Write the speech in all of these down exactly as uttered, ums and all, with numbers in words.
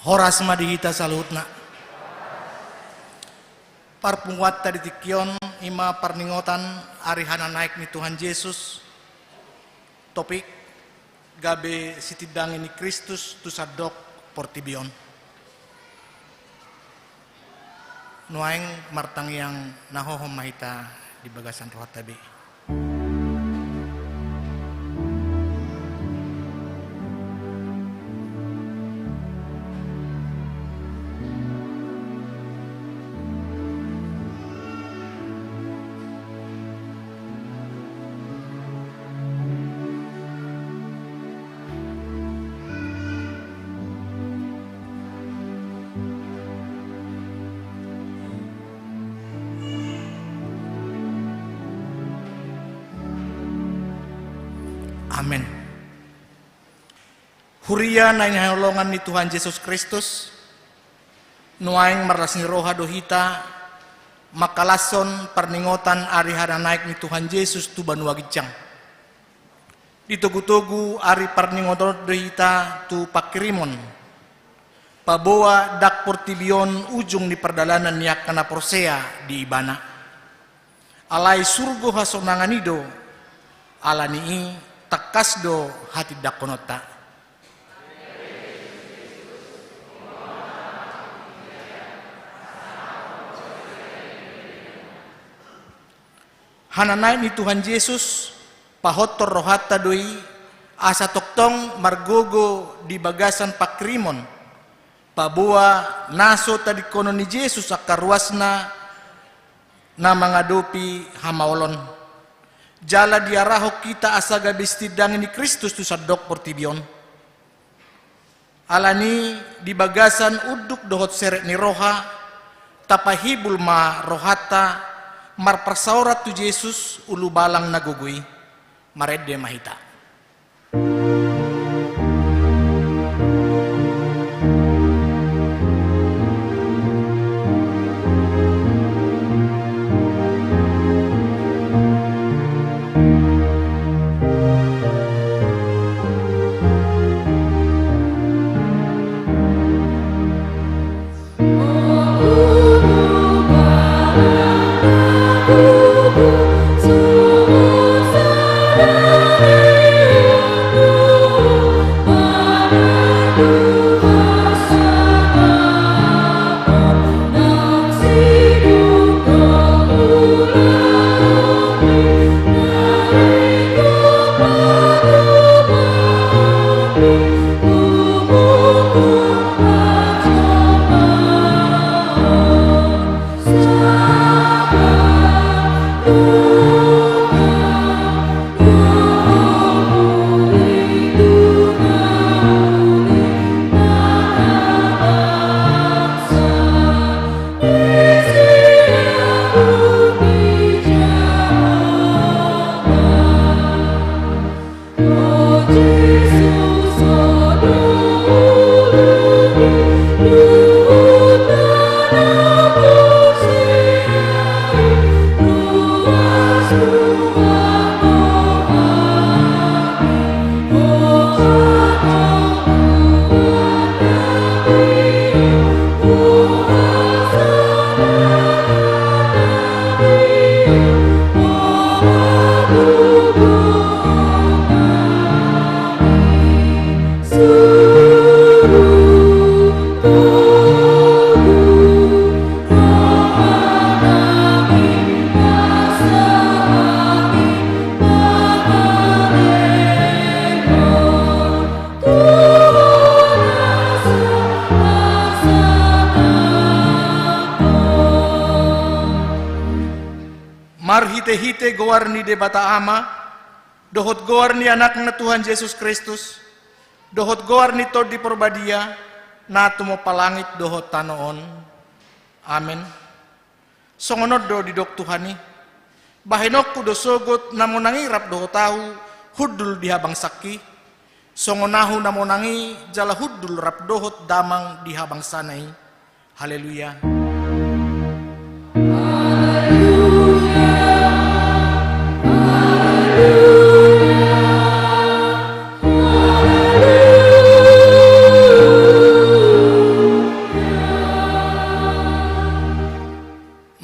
Horas ma di hita saluhutna. Parpunguanta di tingki on, i ma parningotan ari hananaek ni Tuhan Jesus, topik gabe sitindangi ni Kristus tu sandok portibi on. Nuaeng martangiang na hohom ma hita di bagasan rohanta be. Amen. Huria na hinaholongan ni Tuhan Jesus Kristus, nuaeng marlas ni roha do hita mangkalashon parningotan ari hananaek ni Tuhan Jesus tu banua ginjang. Ditogutogu ari parningotan do hita tu pangkirimon, paboa ndang portibi on ujung ni pardalanan ni angka na porsea di Ibana. Alai surgo hasonangan i do, ala ni i tangkas do hatindangkononta. Hananaek ni Tuhan Jesus, pahothon rohanta do i, asa tongtong margogo di bagasan pangkirimon, paboa na so tadingkonon ni Jesus angka ruasna na mangadopi hamaolon. Jala diarahon hita asa gabe sitindangi ni Kristus tu sandok portibi on. Ala ni i di bagasan unduk dohot serep ni roha, tapahibul ma rohanta marparsaoran tu Jesus ulubalang na gogo i. Marende ma hita. Marhitehite goar ni Debata Ama, dohot goar ni Anakna Tuhan Jesus Kristus, dohot goar ni Tondi Porbadia, na tumompa langit dohot tano on. Amen. Songon on do didok Tuhan i: Bahenonku do sogot na monang i rap dohot Ahu hundul di habangsangki, songon Ahu na monang i jala hundul rap dohot Damang di habangsana i. Haleluya.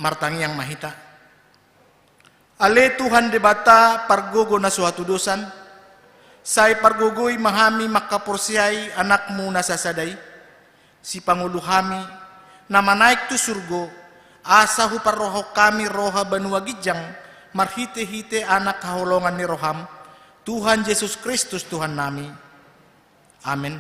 Martangiang ma hita. Ale Tuhan Debata pargogo na so hatudosan, sai pargogoi ma hami mangkaporseai Anakmu na sasada i, sipangolu hami, na manaek tu surgo, asa huparrohahon hami roha banua ginjang marhitehite Anak haholongan ni roham, Tuhan Jesus Kristus Tuhannami. Amen.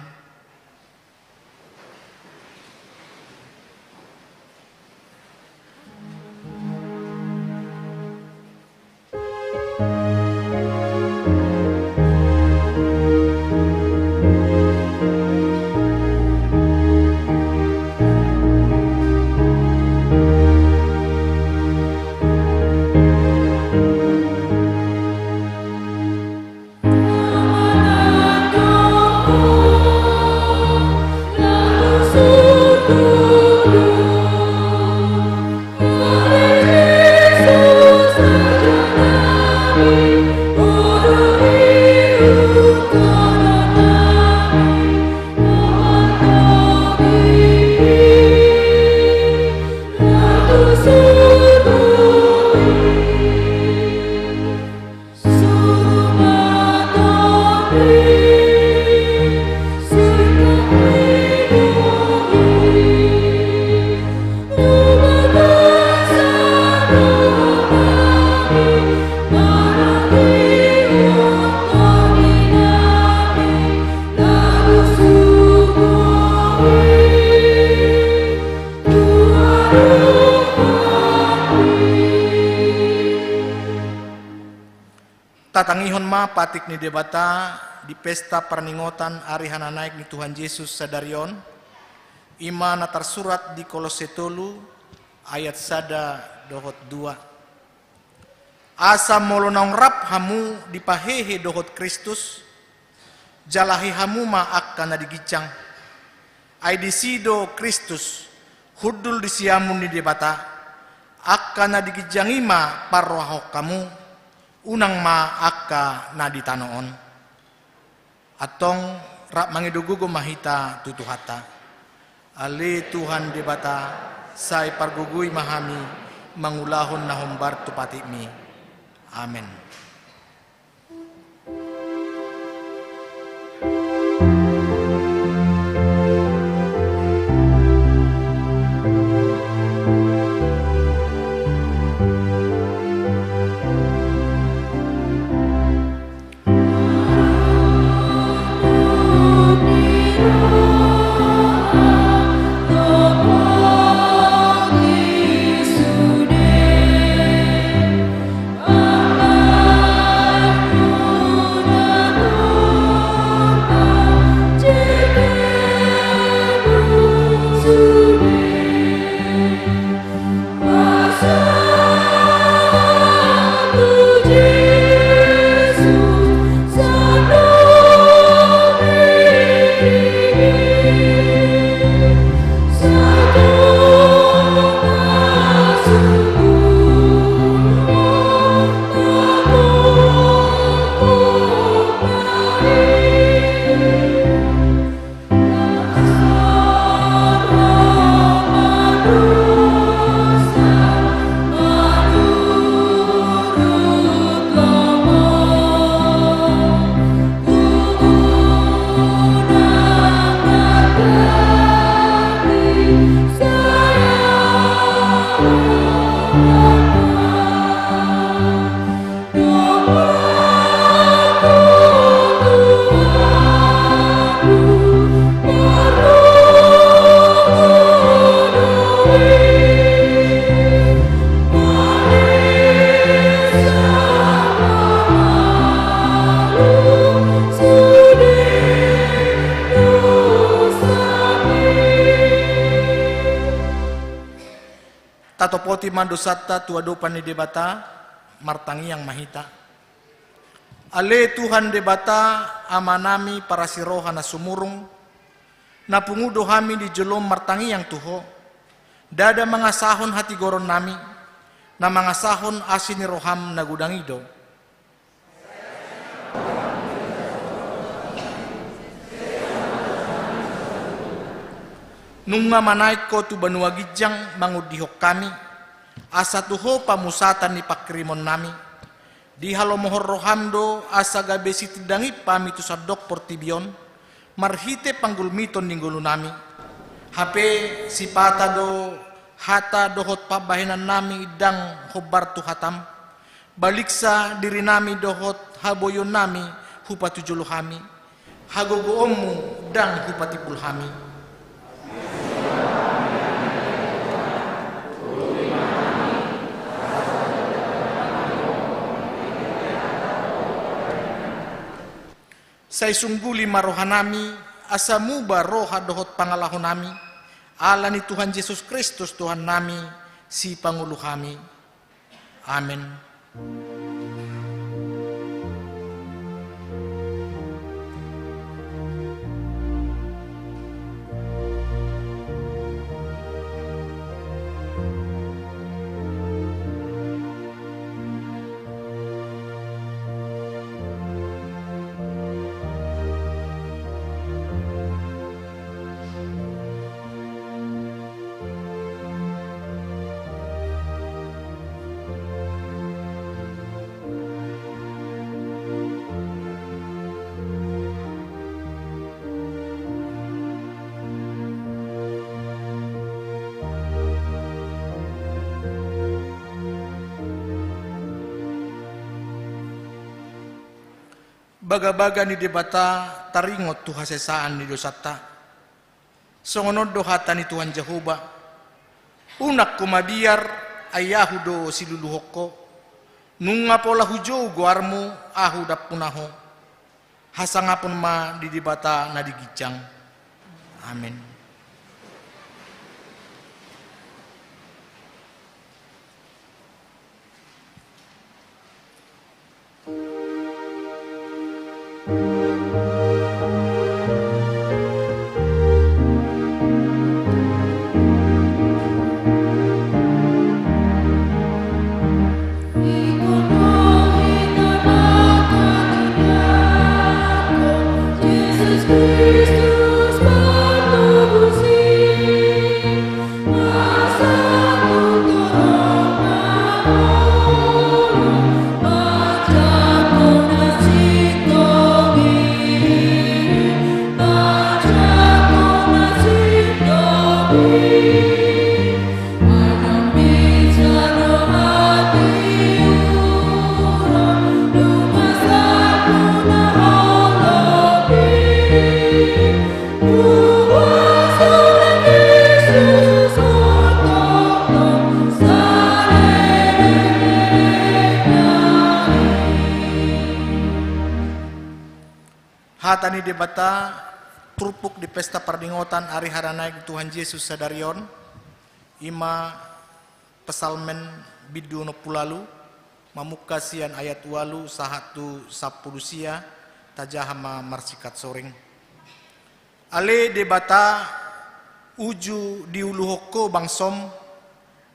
Tatangihon ma patik ni Debata di pesta parningotan ari hananaek ni Tuhan Jesus sadari on, i ma na tarsurat di Kolosse tolu ayat sada dohot dua. Asa molo naung rap hamu dipahehe dohot Kristus, jalahi hamu ma angka na di ginjang. Ai disi do Kristus, hundul di siamun ni Debata, angka na di ginjang i ma parrohahon hamu, unang ma angka na di tano on. Antong rap mangido gogo ma hita tu Tuhanta. Ale Tuhan Debata, sai pargogoi ma hami mangulahon na hombar tu patikmi. Amen. Tatopoti ma dosanta tu adopan ni Debata, martangiang ma hita. Ale Tuhan Debata, Amanami parasi roha na sumurung, na pungu do hami di jolom martangiang tu Ho, ndada mangasahon hatigoronnami, na mangasahon asi ni roham na godang i do. Nunga manaek Ho tu banua ginjang mangondihon hami, Asa tu Ho pamusatan ni panghirimonnami, dihalomohon roham do asa gabe sitindanginpami tu sandok portibi on, marhite panggulmiton ni ngolunami. Hape sipata do hata dohot pambahenannami ndang hombar tu hatam, baliksa dirinami dohot haboionnami hupatujolo hami, hagogoonmu ndang hupatimbul hami. Sai sungguli ma rohanami, asa muba roha dohot pangalahonami, ala ni Tuhan Jesus Kristus Tuhannami, Sipangolu hami. Amen. Bagabaga ni Debata taringot tu hasesaan ni dosanta. Songon on do hata ni Tuhan Jahowa: Unang ho mabiar, ai Ahu do siluluhon ho. Nunga pola hujou goarmu, Ahu dampuna ho. Hasangapon ma di Debata na di ginjang. Amen. Hata ni Debata, turpuk di pesta parningotan ari hara naek ni Tuhan Jesus sadari on, i ma Psalmen bindu onom pulu ualu, mamungka sian ayat ualu sahat tu sampulu sia, tajaha ma marsingkat soring. Ale Debata, uju diuluhon ho bangsom,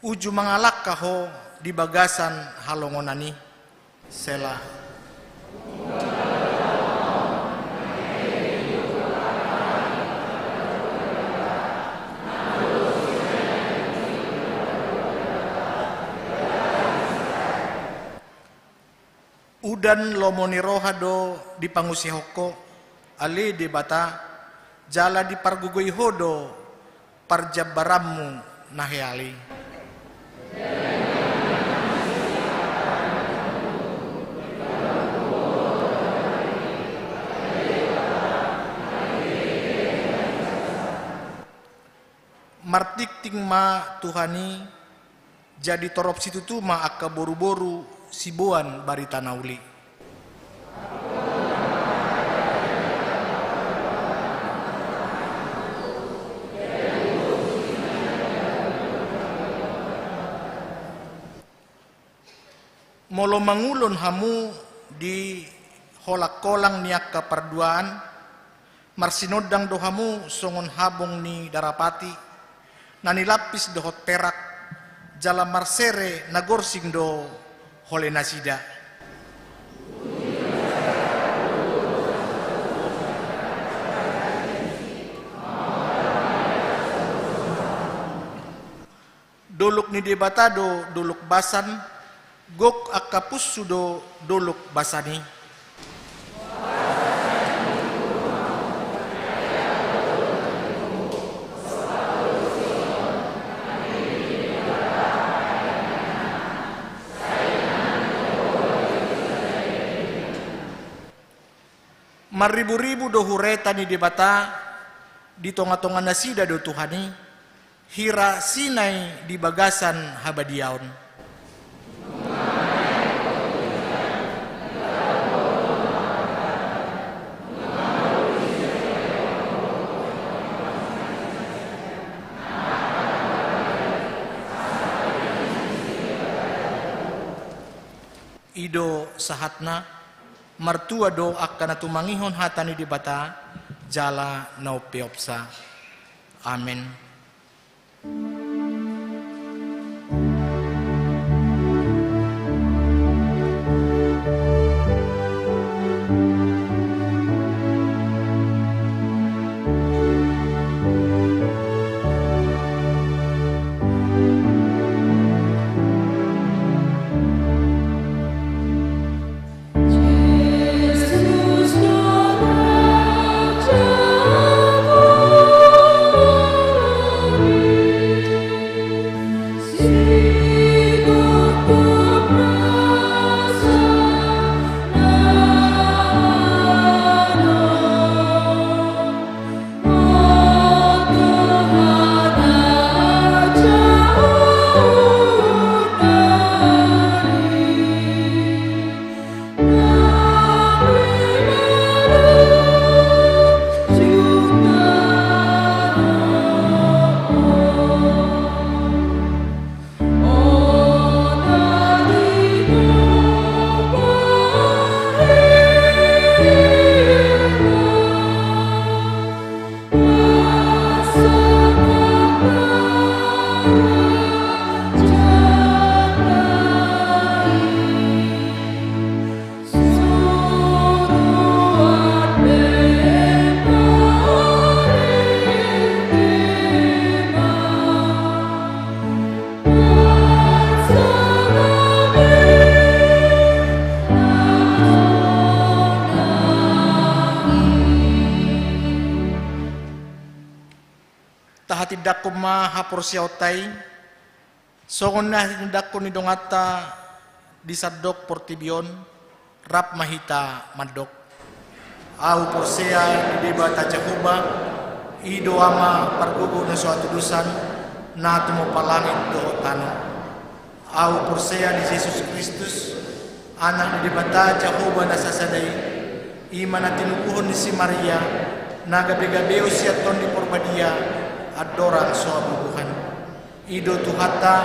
uju mangalangka ho di bagasan halongonan i. Sela. Udan lomo ni roha do dipangunsihon ho, ale Debata, jala dipargogoi ho do parjambaranmu na hea i. Martingting ma Tuhan i, jadi torop situtu ma angka boruboru siboan barita na uli. Molo mangulon hamu di holangkolang ni angka parduaan, marsinondang do hamu songon habong ni darapati, na nilampis dohot perak, jala marsere na gorsing do holenasida. Dolok ni Debata do dolok basan, gok angka punsu do dolok basan i. Marriburibu do hureta ni Debata, di tongatonganasida do Tuhan i, hira Sinai di bagasan habadiaon. I do sahatna. Martua do angka na tumangihon hata ni Debata jala na umpeopsa. Amen. Tahatindangkon ma haporseaonta i, songon na tinindangkon ni donganta di sandok portibi on, rap ma hita mandok. Ahu porsea di Debata Jahowa, i do Ama pargogo na so hatudosan, na tumompa langit dohot tano. Ahu porsea di Jesus Kristus, Anak ni Debata Jahowa na sasada i, i ma na tinubuhon ni si Maria, na gabegabeon sian Tondi Porbadia, andorang so habubuhan. I do Tuhanta,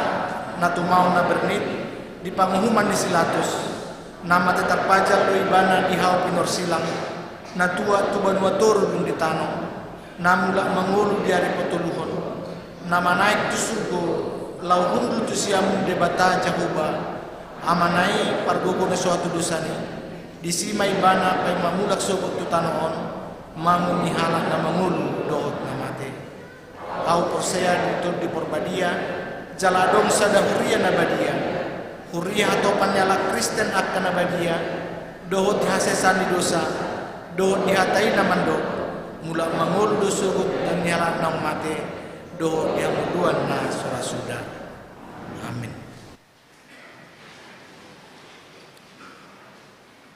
na tumaon na bernit di panguhuman ni si Latus, na mate tarpajal do Ibana di hau pinorsilang, na tuat tu banua toru dung di tano, na mulak mangolu di ari patoluhon, na manaek tu surgo, laho hundul tu siamun Debata Jahowa, Amana i pargogo na so hatudosan i, disi ma Ibana paima mulak sogot tu tano on, manguhumi halak na mangolu dohot na mate. Ahu porsea di Tondi Porbadia, jala adong sada huria na badia. Huria hatopan ni halak Kristen angka na badia, dohot di hasesaan ni dosa, dohot di hata i na mandok, mulak mangolu do sogot daging ni halak naung mate, dohot di hangoluan na so ra suda. Amin.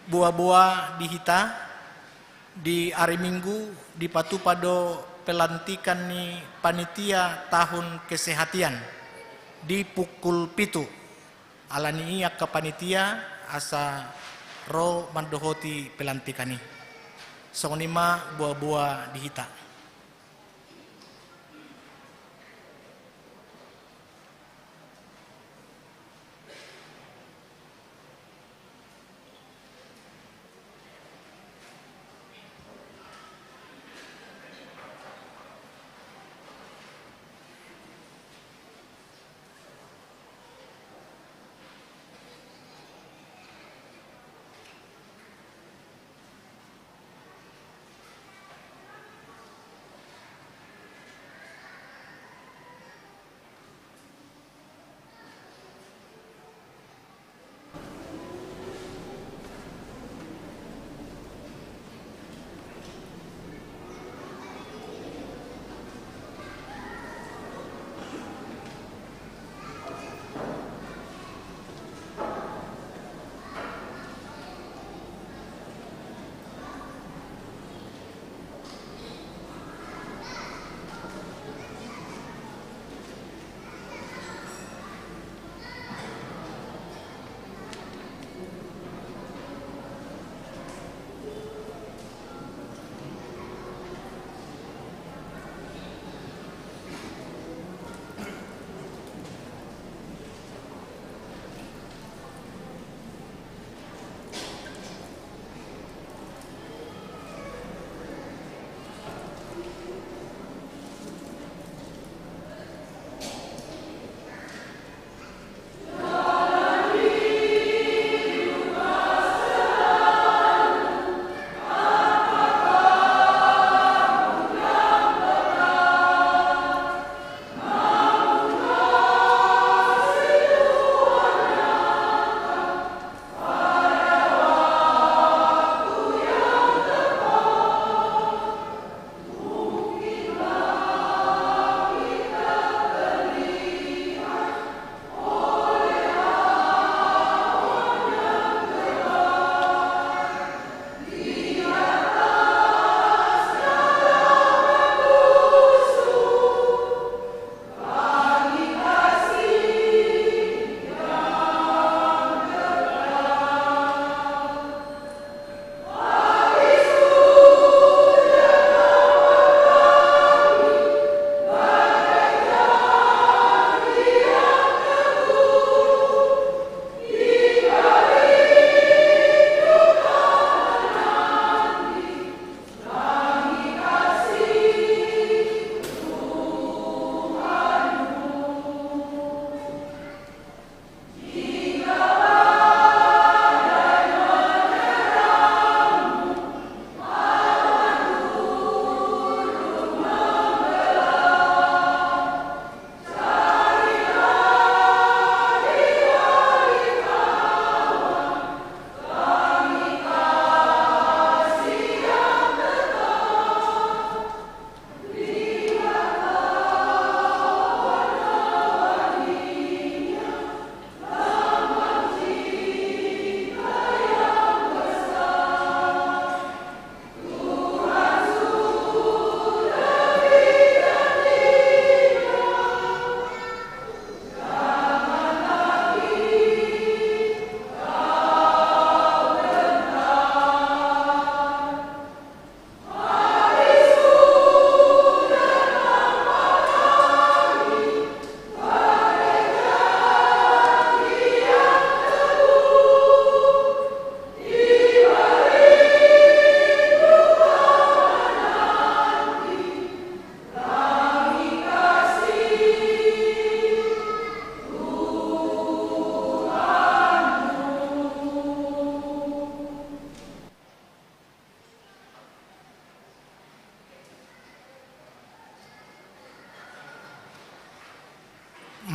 Boaboa di hita, di ari Minggu dipatupa do pelantikan ni panitia tahun kesehatan di pukul pitu. Alani i angka panitia asa ro mandohoti pelantikan i. Songon i ma boaboa di hita.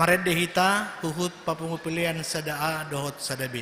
Marende hita huhut papungu pelean sada A dohot sada B.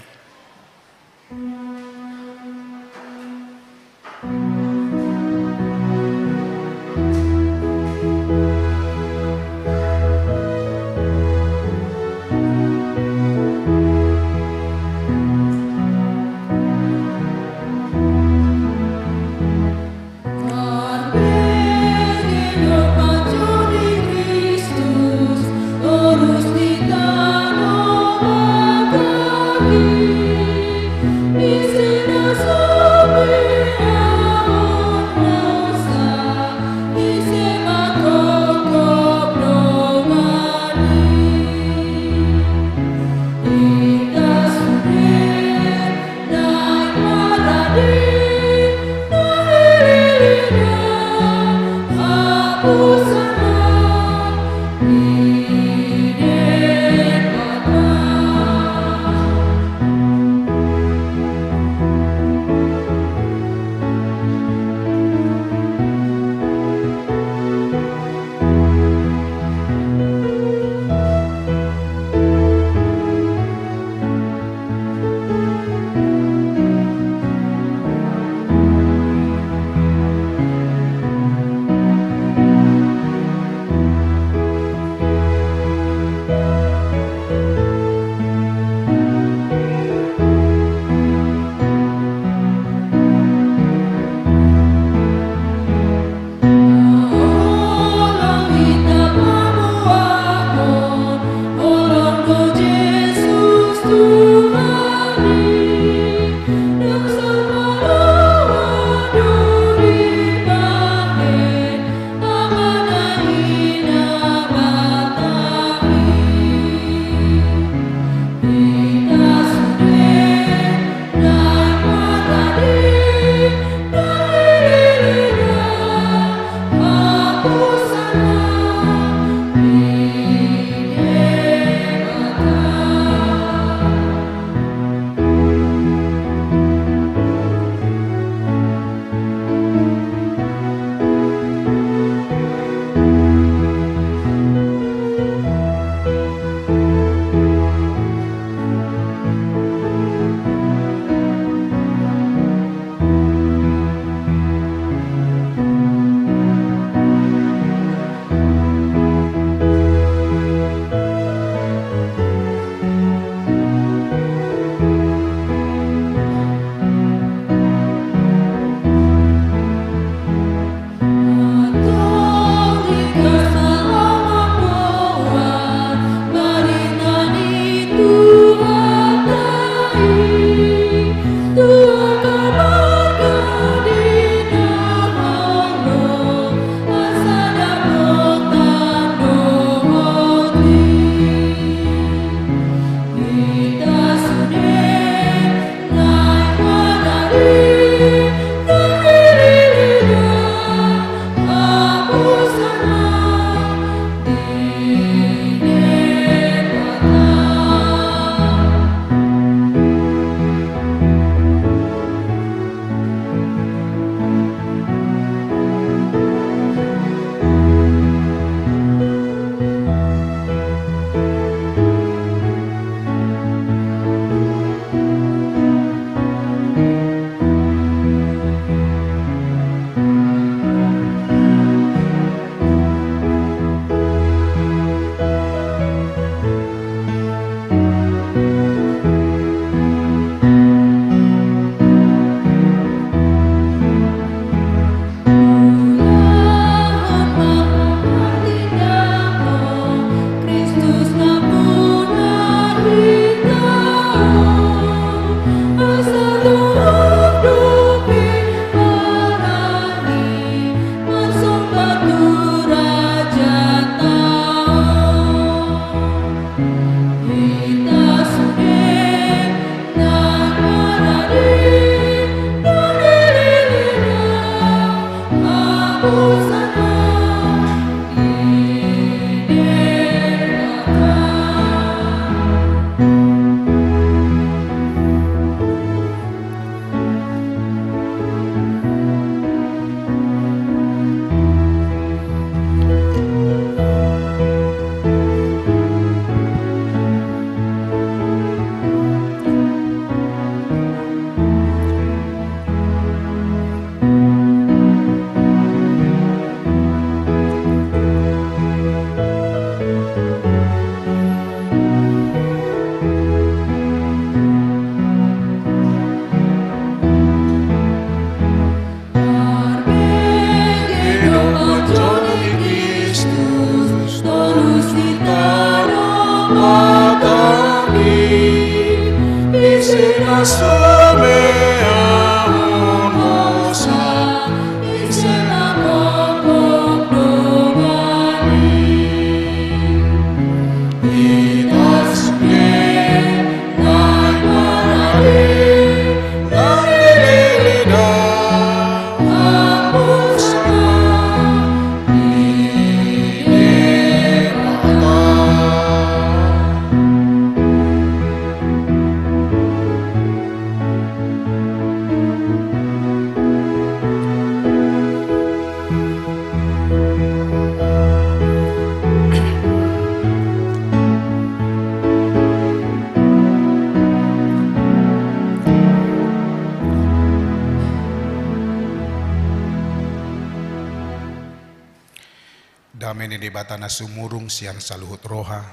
Dame ni Debata na sumurung sian saluhut roha,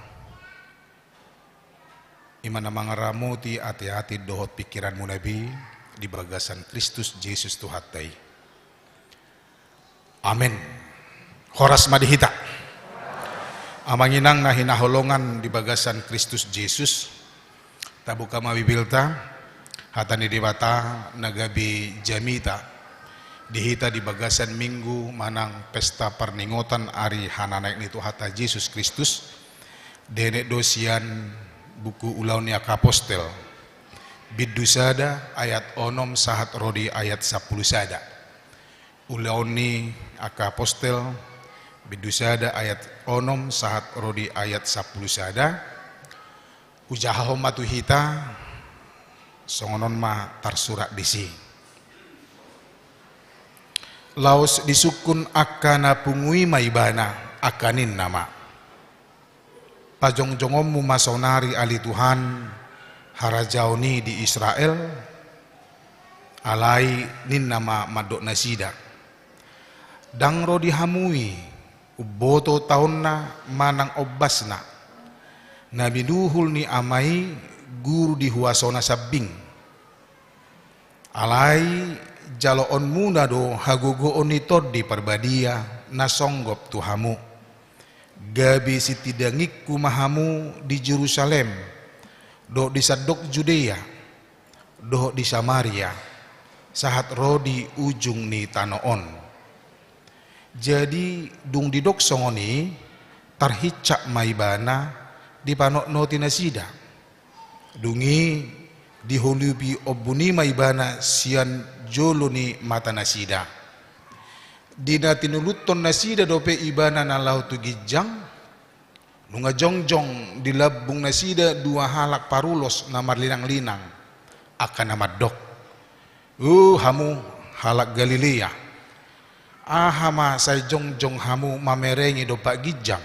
i ma na mangaramoti ateate dohot pingkiranmuna be di bagasan Kristus Jesus Tuhanta i. Amen. Horas ma di hita. Amang inang na hinaholongan di bagasan Kristus Jesus, tabuka ma Bibelta, hata ni Debata na gabe jamita di hita di bagasan Minggu manang pesta parningotan ari hananaek ni Tuhanta Jesus Kristus, dienet do sian buku Ulaon ni Angka Apostel, bindu sada ayat onom sahat ro di ayat sampulu sada. Ulaon ni Angka Apostel, bindu sada ayat onom sahat ro di ayat sampulu sada. Hujahahon ma tu hita, songon on ma tarsurat disi. Laos disungkun angka na pungu i ma ibana, angka ninna ma: Pajongjongonmu ma saonari ale Tuhan, harajaon i di Israel? Alai ninna ma mandok nasida: Ndang ro di hamu i umboto taonna manang ombasna, na minuhul ni Ama i guru di huasona sambing. Alai jaloonmuna do hagogoon ni Tondi Parbadia na songgop tu hamu, gabe sitindangingku ma hamu di Jerusalem, dohot di sandok Judea, dohot di Samaria, sahat ro di ujung ni tano on. Jadi dung didok songon i, tarhinsat ma ibana dipanotnoti nasida. Dung i diholupi ombun i ma ibana sian jolo ni mata nasida. Di na tinuluthon nasida dope ibana na laho tu ginjang, nunga jongjong di lambung nasida dua halak parulos na marlinanglinang, angka na mandok: O hamu halak Galilea, aha ma sai jongjong hamu mamerengi dompak ginjang?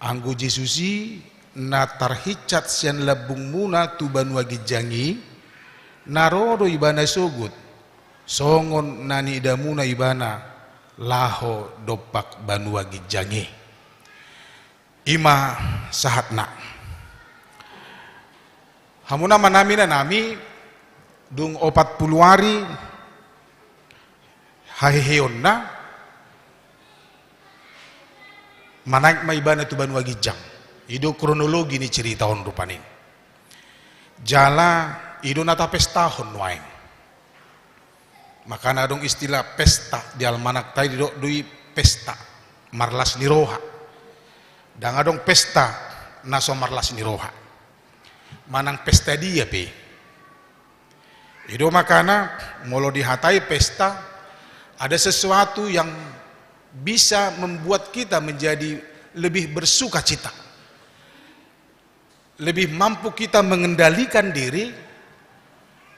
Anggo Jesus i na tarhinsat sian lambungmuna tu banua ginjang i, na ro do ibana sogot, songon na niidamuna ibana laho dompak banua ginjang i. I ma sahatna. Hamu na manami na nami, dung opat pulu ari haheheonna, manaek ma ibana tu banua ginjang. I do kronologi ni cerita on rupani. Jala i do na tapestahon nuaeng. Makana adong istilah pesta di almanakta i, didok do i pesta marlas ni roha. Ndang adong pesta na so marlas ni roha. Manang pesta dia pe. I do makana molo dihatai pesta, ada sesuatu yang bisa membuat kita menjadi lebih bersukacita. Lebih mampu kita mengendalikan diri,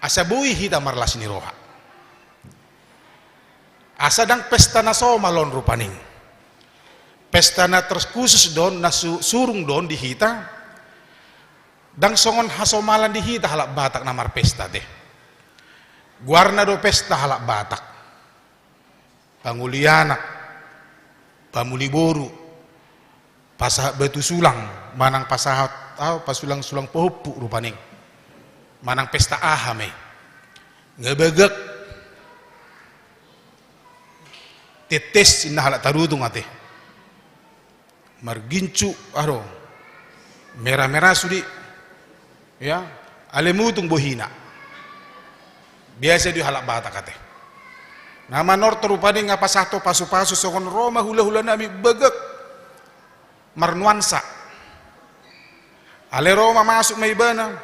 asa boi hita marlas ni roha. Asa ndang pesta na somal on rupani. Pesta na terkhusus do on, na su-, surung do on di hita. Ndang songon hasomalan di hita halak Batak na marpesta te. Goarna do pesta halak Batak. Pangoli anak, pamuli boru, pasahat batu sulang, manang pasahat, ah, pasulang-sulang pahompu rupani. Manang pesta aha ma i. Nga bagak. Tetes ninna halak Tarutung ate. Margincu, aro. Mera-mera sude. Ya, alai mutung bohina. Biasa do i halak Batak ate. Na manortor rupani nga pasahat pasu-pasu songon ro ma hula-hula nami bagak. Marnuansa. Alai ro ma masuk ma ibana.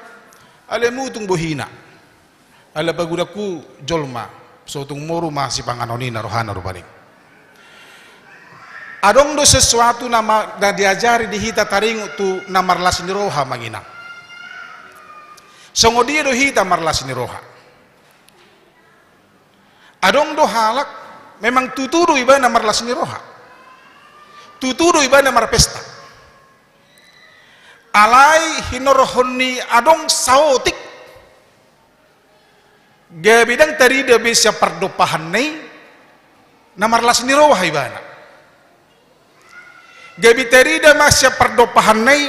Alai mutung bohina. Ala pagodangku jolma, so tung moru ma sipanganon i na rohana rupani. Adong do sesuatu na ma-, na diajari di hita taringot tu na marlas ni roha manginang. Songon dia do hita marlas ni roha. Adong do halak memang tutu do ibana marlas ni roha. Tutu do ibana marpesta. Alai hinorhon ni adong saotik gabe ndang tarida be sian pardompahanna i na marlas ni roha ibana. Gabe tarida ma sian pardompahanna i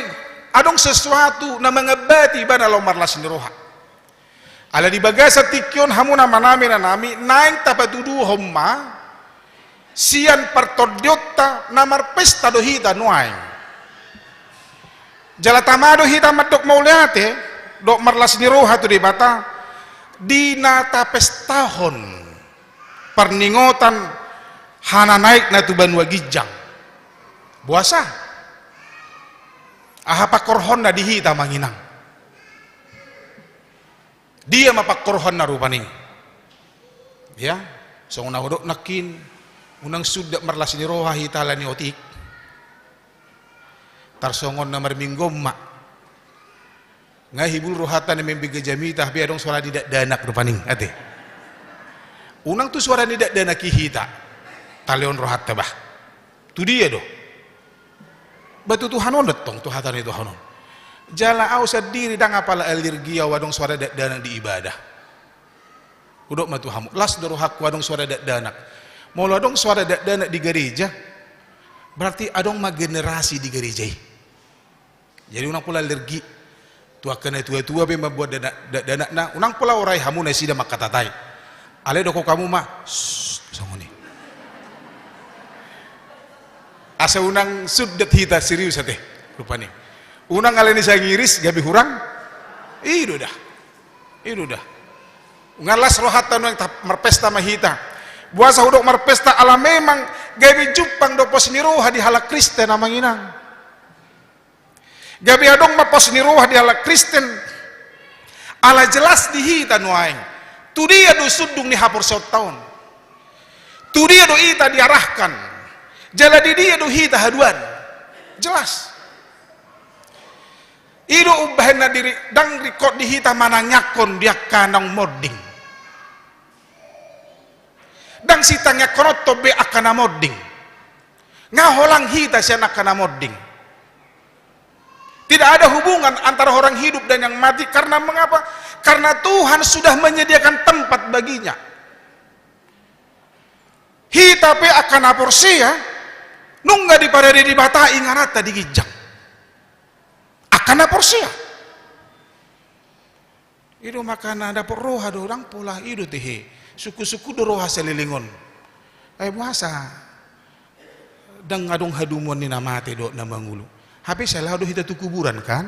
adong sesuatu na mangambati ibana laho marlas ni roha. Ala di bagasan tingki on hamu na manami na nami naeng tapatuduhon ma sian partondionta na marpesta do hita nuaeng. Jala tama do hita mandok mauliate dohot marlas ni roha tu Debata di na tapestahon parningotan hananaekna tu banua ginjang. Boasa? Aha pangkorhonna di hita manginang? Dia ma pangkorhonna rupani? Ya, songon na hudok nangkin, unang sundat marlas ni roha hita ala ni otik. Tarsongon na marminggu on ma. Nga hibul rohanta na membege jamita, hape adong suara ni dakdanak rupani, ate. Unang tu suara ni dakdanak i hita talehon rohanta bah. Tu dia do? Bah tu Tuhan on do tong, tu hata ni Tuhan on. Jala au sandiri ndang apala alergi au adong suara dakdanak di ibadah. Hudok ma tu hamu, las do rohangku adong suara dakdanak. Molo adong suara dakdanak di gareja, berarti adong ma generasi di gareja i. Jadi unang pola alergi. Tu angka na tua-tua pe mamboan dakdanak, dakdanakna, unang pola orai hamu nasida mangkatatai. Alai dokhon hamu ma, "Sst," songon i. Asa unang sundat hita, serius ate, rupani. Unang alani sangiris gabe hurang. I do da. I do da. Nga las rohanta nuaeng, tap-, marpesta ma hita. Boasa hudok marpesta? Ala memang gabe jumpang do pos ni roha di halak Kristen, amang inang. Gabe adong ma pos ni roha di halak Kristen. Ala jelas di hita nuaeng tu dia do sundung ni haporseaonta on. Tu dia do hita diarahkan. Jala di dia do hita haduan. Jelas. I do umbahen na diri, ndang ringkot di hita manangiangkon di angka naung monding. Ndang sitangiangkononta be angka na monding. Nga holang hita sian angka na monding. Tidak ada hubungan antara orang hidup dan yang mati. Karena mengapa? Karena Tuhan sudah menyediakan tempat baginya. Hita pe angka na porsea, nunga diparade Debata ingananta di ginjang. Angka na porsea. I do makana dapot roha do, ndang pola i do tehe. Sungkun-sungkun do roha saleleng on. Ai boasa ndang adong hadumuan ni na mate dohot na mangolu? Hape sai laho do hita tu kuburan kan?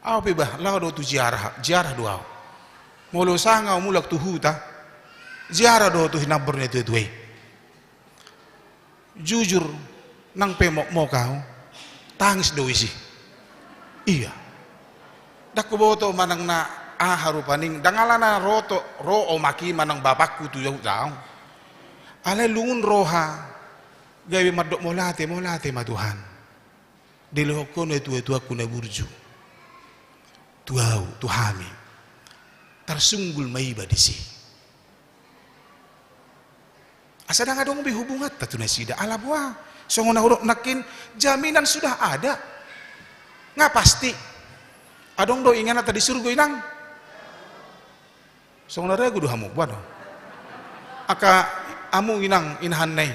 Au pe bah, laho do tu ziarah, ziarah do au. Molo sanga au mulak tu huta, ziarah do tu hinambor ni na tua-tua i. Jujur, nang pe mokmok au, tangis do isi. Ia. Ndang huboto manang na aha rupani, ndang alana ro omak i manang bapakku tu huta au. Alai lungun roha, gabe mandok mauliate, mauliate ma Tuhan. Dilehon Ho na tua-tuangku na burju tu au, tu hami. Tarsunggul ma iba disi. Asa ndang adong be hubunganta tu nasida. Ala boha? Songon na hudok nangkin, jaminan sudah ada. Nga pasti. Adong do ingananta di surgo, inang? Songon na ragu do hamu, boha do? Angka hamu inang, inahanna i.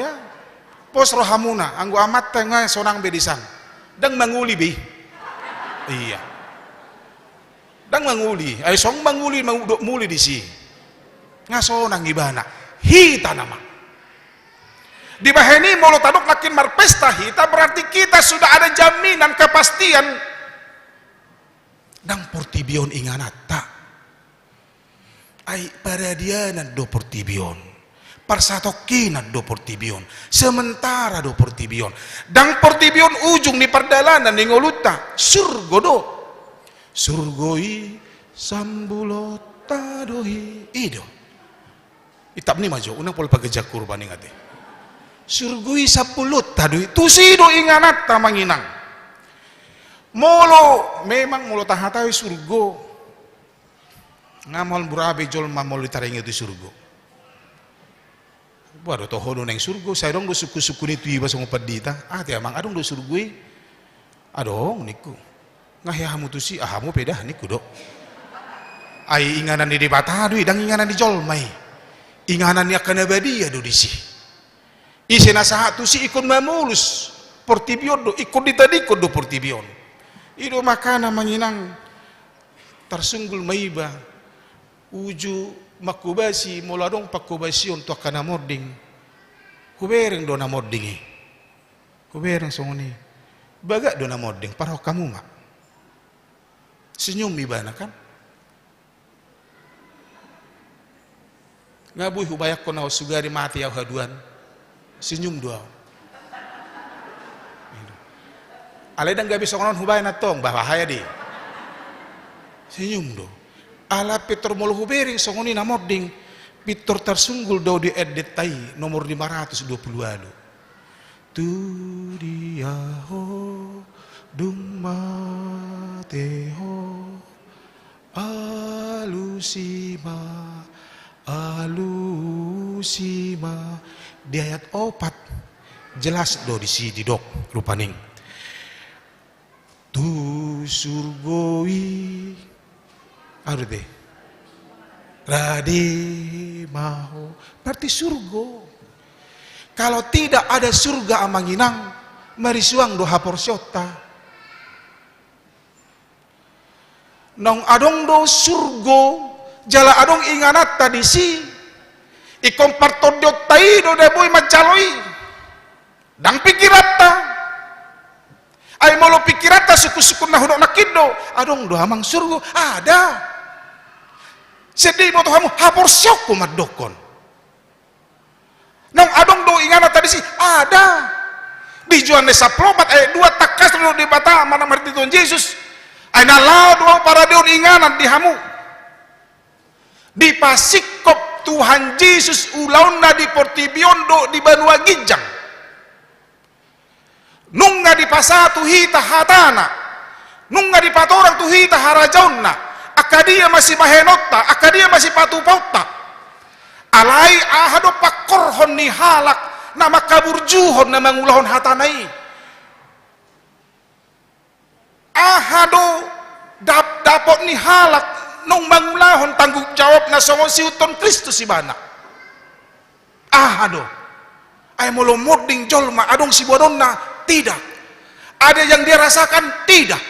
Ya. Pos rohamuna, anggo amanta nga sonang be di san. Ndang mangoli be i. Ia. Ndang mangoli. Ai songon mangoli, mangudok muli disi. Nga sonang ibana. Hita nama. Dibahen i molo tadok nangkin marpesta hita, berarti kita sudah ada jaminan, kepastian. Ndang portibi on ingananta. Ai paradianan do portibi on. Parsatongkinan do portibi on. Sementara do portibi on. Ndang portibi on ujung ni pardalanan ni ngolunta. Surgo do. Surgo i sambulonta do i. I do. Itap ni ma jo, unang pola pageja kurban ingat i. Surgo i sambulonta do i. Tusi do ingananta, Amang Inang. Molo, memang molo tahatahon surgo. Nga maol burabe jolma molo ditaringi tu surgo. Boha do toho do naeng surgo, sai adong do sungkun-sungkun i tu iba songon pandita. Ate amang, adong do surgo i? Adong, ningku. Nga hea hamu tusi? Ah, hamu pe da, ningku do. Ai inganan ni Debata do i, ndang inganan ni jolma i. Inganan ni angka na badia do disi. Ise na sahat tusi ingkon mamolus portibi on do, ingkon ditadingkon do portibi on. I do makana, Amang Inang, tarsunggul ma iba, uju manghobasi, molo adong panghobasion tu angka na monding. Hubereng do na monding i. Hubereng songon i. Bagak do na monding, parhok hamu ma. Senyum ibana kan. Nga boi hubayangkon ahu sugari mate ahu haduan. Senyum do ahu. Alai ndang gabe songon on hubaen antong, bah, bahaya do i. Senyum do. Ala pintor molo hubereng songon i na monding, pintor tarsunggul do di endenta i nomor lima ratus dua puluh ualu. Tu dia ho dung mate ho, alusi ma, alusi ma. Di ayat opat jelas do disi didok rupani. Tu surgo i. Aha do te? Rade ma ho. Berarti surgo. Kalau tidak ada surga, Amang Inang, marisuang do haporseaonta. Naung adong do surgo, jala adong ingananta disi, ingkon partondionta i do na boi manjalo i. Ndang pingkiranta. Ai molo pingkiranta sungkun-sungkun na hudok nangkin do, adong do amang surgo, ada. Sendiri boto hamu, haporseaonku mandokkon. Naung adong do ingananta disi, ada. Di Johannes sampulu opat ayat dua, tangkas do Debata manang marhite Tuhan Jesus. Ai na laho do ahu paradehon inganan di hamu. Dipasingkop Tuhan Jesus ulaonna di portibi on dohot di banua ginjang. Nunga dipasahat tu hita hatana, nunga dipatorang tu hita harajaonna, angka dia ma sibahenonta, angka dia ma sipatupaonta. Alai aha do pangkorhon ni halak na mangkaburjuhon na mangulahon hatana i? Aha do dap-, dapot ni halak naung mangulahon tanggung jawabna songon siihuthon Kristus ibana? Aha do? Ai molo monding jolma adong siboanonna? Tidak. Ada yang dia rasakan? Tidak.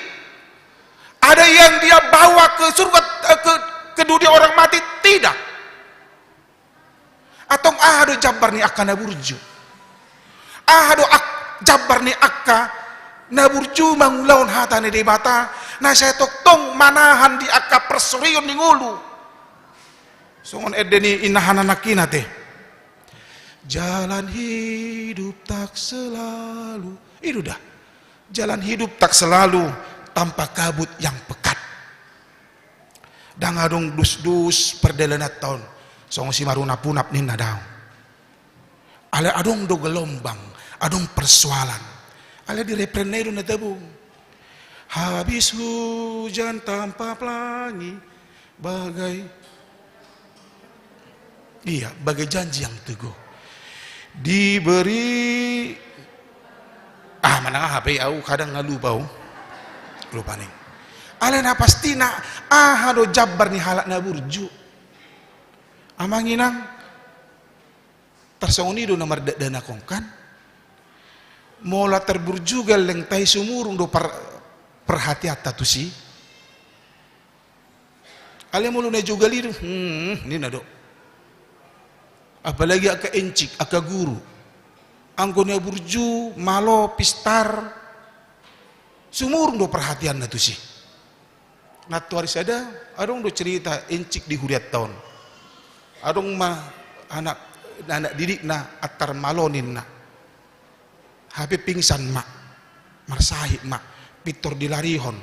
Ada yang dia bawa ke surga, eh, ke, ke dunia orang mati? Tidak. Antong aha do jambar ni angka na burju? Aha do ak-, jambar ni angka na burju mangulahon hata ni Debata, na sai tongtong manahan di angka parsorion ni ngolu? Songon ende ni inna hana nangkin ate. Jalan hidup tak selalu. I do da. Jalan hidup tak selalu tanpa kabut yang pekat. Ndang adong dus-dus pardalananta on. Songon si marunap-unap ninna daong. Alai adong do gelombang, adong persoalan. Alai di refrenna i do na tabung. Habis hujan tanpa pelangi, bagai, iya, bagai janji yang teguh. Diberi, ah, manang aha pe, au kadang nga lupa au. Lupa ni. Alai na pastina, aha do jambar ni halak na burju? Amang inang, tarsongon i do na mardakdanak on kan. Molo tarburju gellengta i sumurung do par-, parhatianta tusi. Alai molo na jogal i do, hmm, ninna do. Apalagi angka encik, angka guru. Anggo na burju, malo, pistar, sumurung do perhatianna tusi. Nantoari sada, adong do cerita encik di hurianta on. Adong ma anak, anak didikna antar malo ninna. Hape pingsan ma, marsahit ma, pintor dilarihon.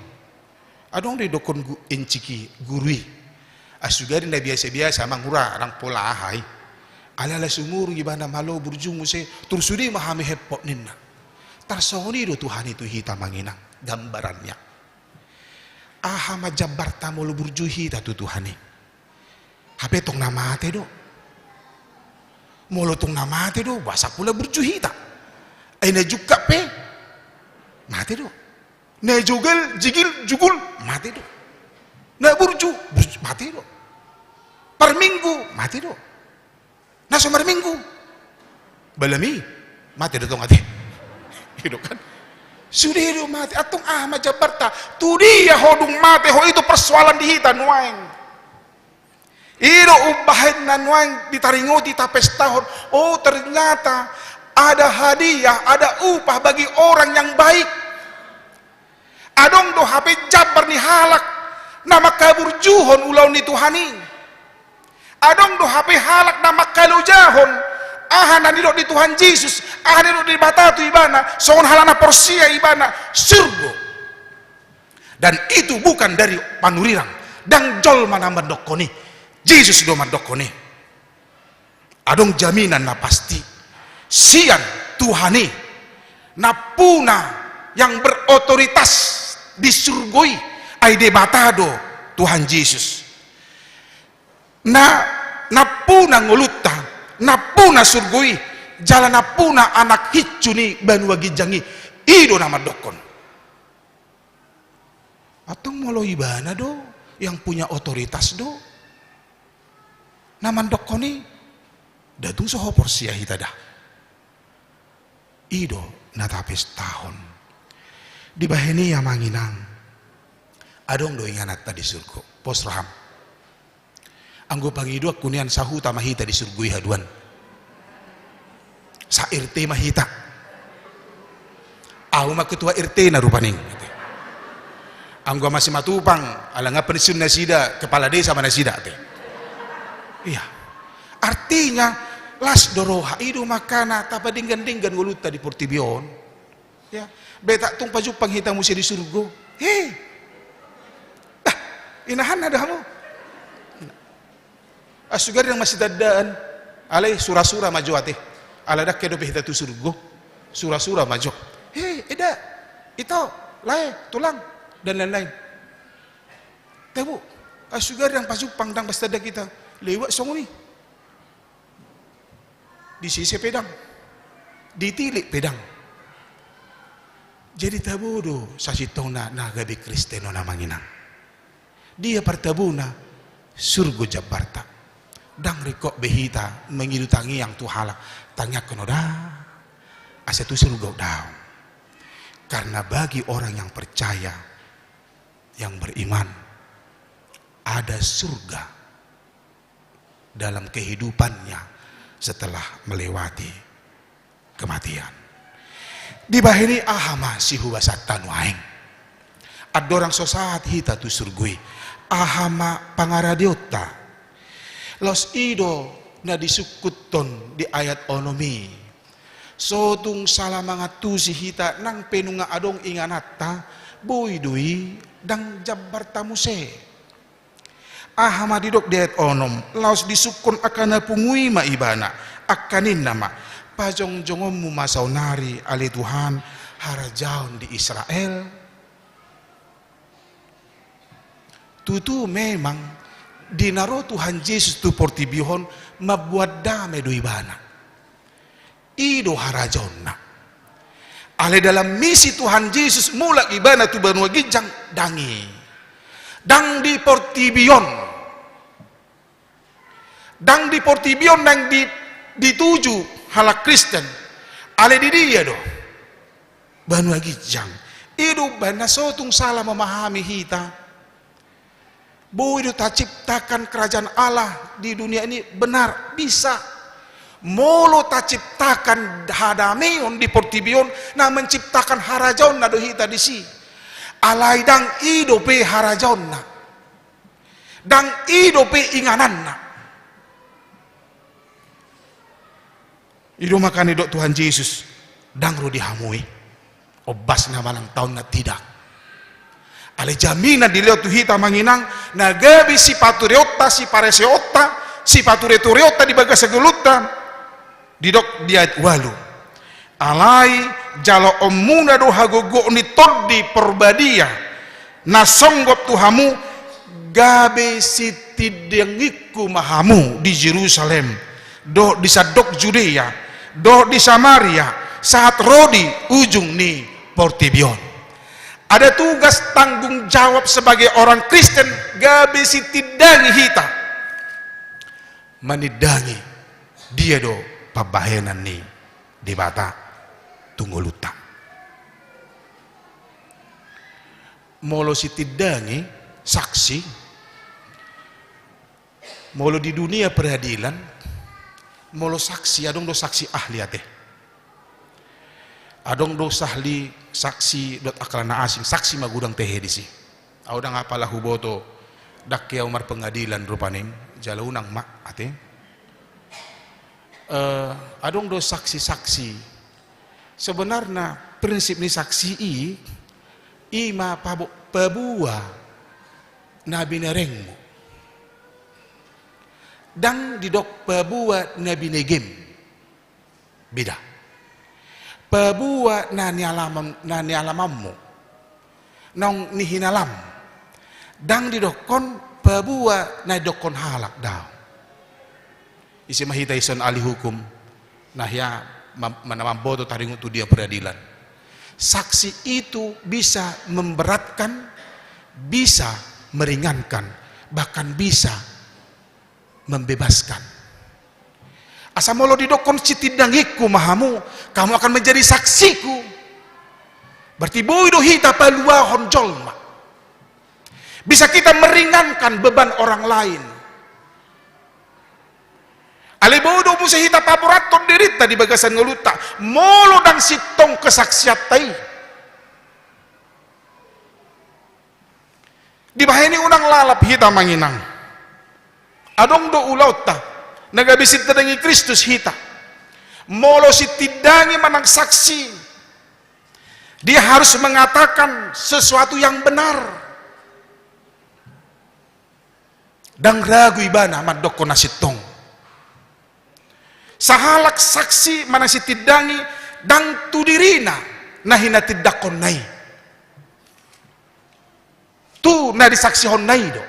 Adong do didokkon gu-, encik i, guru i. Asugari na biasa-biasa, mangura, ndang pola aha i. Alai ala sumurung ibana, malo, burju muse, tung sude ma hami hempot ninna. Tarsongon i do Tuhan i tu hita amang inang, gambarannya. Aha ma jambarta molo burju hita tu Tuhan i? Hape tong na mate do. Molo tong na mate do, boasa pola burju hita? Ai na jungkat pe mate do. Na jogel, jigil, jugul, mate do. Na burju, burju, mate do. Parminggu, mate do. Na so marminggu, balami, mate do tong ate. I do kan? Sude do mate, antong aha ma jambarta? Tu dia ho dung mate ho, i do persoalan di hita nuaeng. I do umbahen na nuaeng ditaringoti, tapestahon. Oh, ternyata ada hadiah, ada upah bagi orang yang baik. Adong do hape jambar ni halak na mangkaburjuhon ulaon ni Tuhan i. Adong do hape halak na mangkalojahon aha na nidok ni Tuhan Jesus, aha na nidok ni Debata tu ibana, songon halak na porsea ibana, surgo. Dan itu bukan dari panurirang, ndang jolma na mandokkon i, Jesus do mandokkon i. Adong jaminan na pasti sian Tuhan i. Nampuna yang berotoritas di surgo i, ai Debata do Tuhan Jesus. Na, nampuna ngolunta, nampuna surgo i, jala nampuna anak hinsu ni banua ginjang i, i do na mandokkon. Antong molo ibana do, yang punya otoritas do na mandokkon i, nda tung so ho porsea hita da. I do na tapestahon. Dibahen i amang inang, adong do ingananta di surgo. Pos roham. Anggo pangidoanku nian, sahuta ma hita di surgo i haduan. Sa RT ma hita. Ahu ma ketua RT na rupani. Anggo Ama Simatupang, ala nga pensiun nasida, kepala desa ma nasida, te. Iya. Artinya, las do roha, i do makana tapadenggan-denggan ngolunta di portibi on. Ya, beta tung pajumpang hita muse di surgo. He. Dah, inahan na do hamu. Asugari ndang masitandaan, alai sura-sura ma jo ate. Ala ndang ke dope hita tu surgo. Sura-sura ma jo. He, eda, ito, lae, tulang, dan lain-lain. Tabo, asugari ndang pajumpang, ndang masitandaan hita. Lewat songon i. Disise pe ndang, ditilik pe ndang. Jadi tabo do sasintongna na gabe Kristen on amang inang. Dia partabuna? Surgo jambarta. Ndang ringkot be hita mangido tangiang tu halak, tangiangkon ho da. Asa tu surgo daong. Karena bagi orang yang percaya, yang beriman, ada surga dalam kehidupannya setelah melewati kematian. Dibahen i aha ma sihubasanta nuaeng? Andorang so sahat hita tu surgo i, aha ma pangaradeonta? Laos i do na disungkunhon di ayat onom i. So tung sala mangantusi hita nang pe nunga adong ingananta, boi do i, ndang jambarta muse. Aha ma didok di ayat onom? Laos disungkun angka na pungu i ma ibana, angka ninna ma, pajongjongonmu ma saonari ale Tuhan, harajaon di Israel. Tutu memang di na ro Tuhan Jesus tu portibi on mambuat dame do ibana. I do harajaonna. Alai dalam misi Tuhan Jesus mulak ibana tu banua ginjang, ndang i. Ndang di portibi on. Ndang di portibi on naeng di, dituju halak Kristen. Alai di dia do? Banua ginjang. I do umbahen na so tung sala memahami hita. Boi do taciptakan kerajaan Allah di dunia ini, benar, bisa. Molo taciptakan hadameon di portibi on, na menciptakan harajaonna do hita disi. Alai ndang i dope harajaonna. Ndang i dope ingananna. I do makana didok Tuhan Jesus, ndang ro di hamu i. Ombasna manang taonna, tidak. Alai jaminan dilehon tu hita amang inang, na gabe sipatureonta, sipareseonta, sipaturetoreonta di bagasan ngolunta. Didok di ayat ualu. Alai jaloonmuna do hagogoon ni Tondi Parbadia na songgop tu hamu, gabe sitindangingku ma hamu di Jerusalem, dohot di sandok Judea, dohot di Samaria, sahat ro di ujung ni portibi on. Ada tugas tanggung jawab sebagai orang Kristen, gabe sitindangi hita. Manindangi dia do pambahenan ni Debata tu ngolunta. Molo sitindangi, saksi, molo di dunia peradilan, molo saksi, adong do saksi ahli ate. Adong do sahli, saksi dohot angka na asing, saksi ma godang tehe disi. Au ndang apala huboto, ndang ke au marpengadilan rupani, jala unang ma ate. Eh, adong do saksi-saksi. Sebenarna prinsip ni saksi i, i ma pabo-, paboa na binerengmu. Ndang didok paboa na binegem. Beda. Paboa na nialaman, na nialamanmu, naung nihinalam. Ndang didokkon paboa na didokkon halak, daong. Ise ma hita dison ahli hukum, na hea mam-, na mamboto taringot tu dia peradilan. Saksi itu bisa memberatkan, bisa meringankan, bahkan bisa membebaskan. Asa molo didokkon sitindangingku ma hamu, kamu akan menjadi saksiku. Berarti boi do hita paluahon jolma. Bisa kita meringankan beban orang lain. Alai boi do muse hita paborathon dirinta di bagasan ngolunta, molo ndang sintong kesaksianta i. Dibahen i unang lalap hita amang inang. Adong do ulaonta, na gabe sitindangi Kristus hita. Molo sitindangi manang saksi, dia harus mengatakan sesuatu yang benar. Ndang ragu ibana mandokkon na sintong. Sahalak saksi manang sitindangi, ndang tu dirina na hinatindangkonna i. Tu na disaksihonna i do.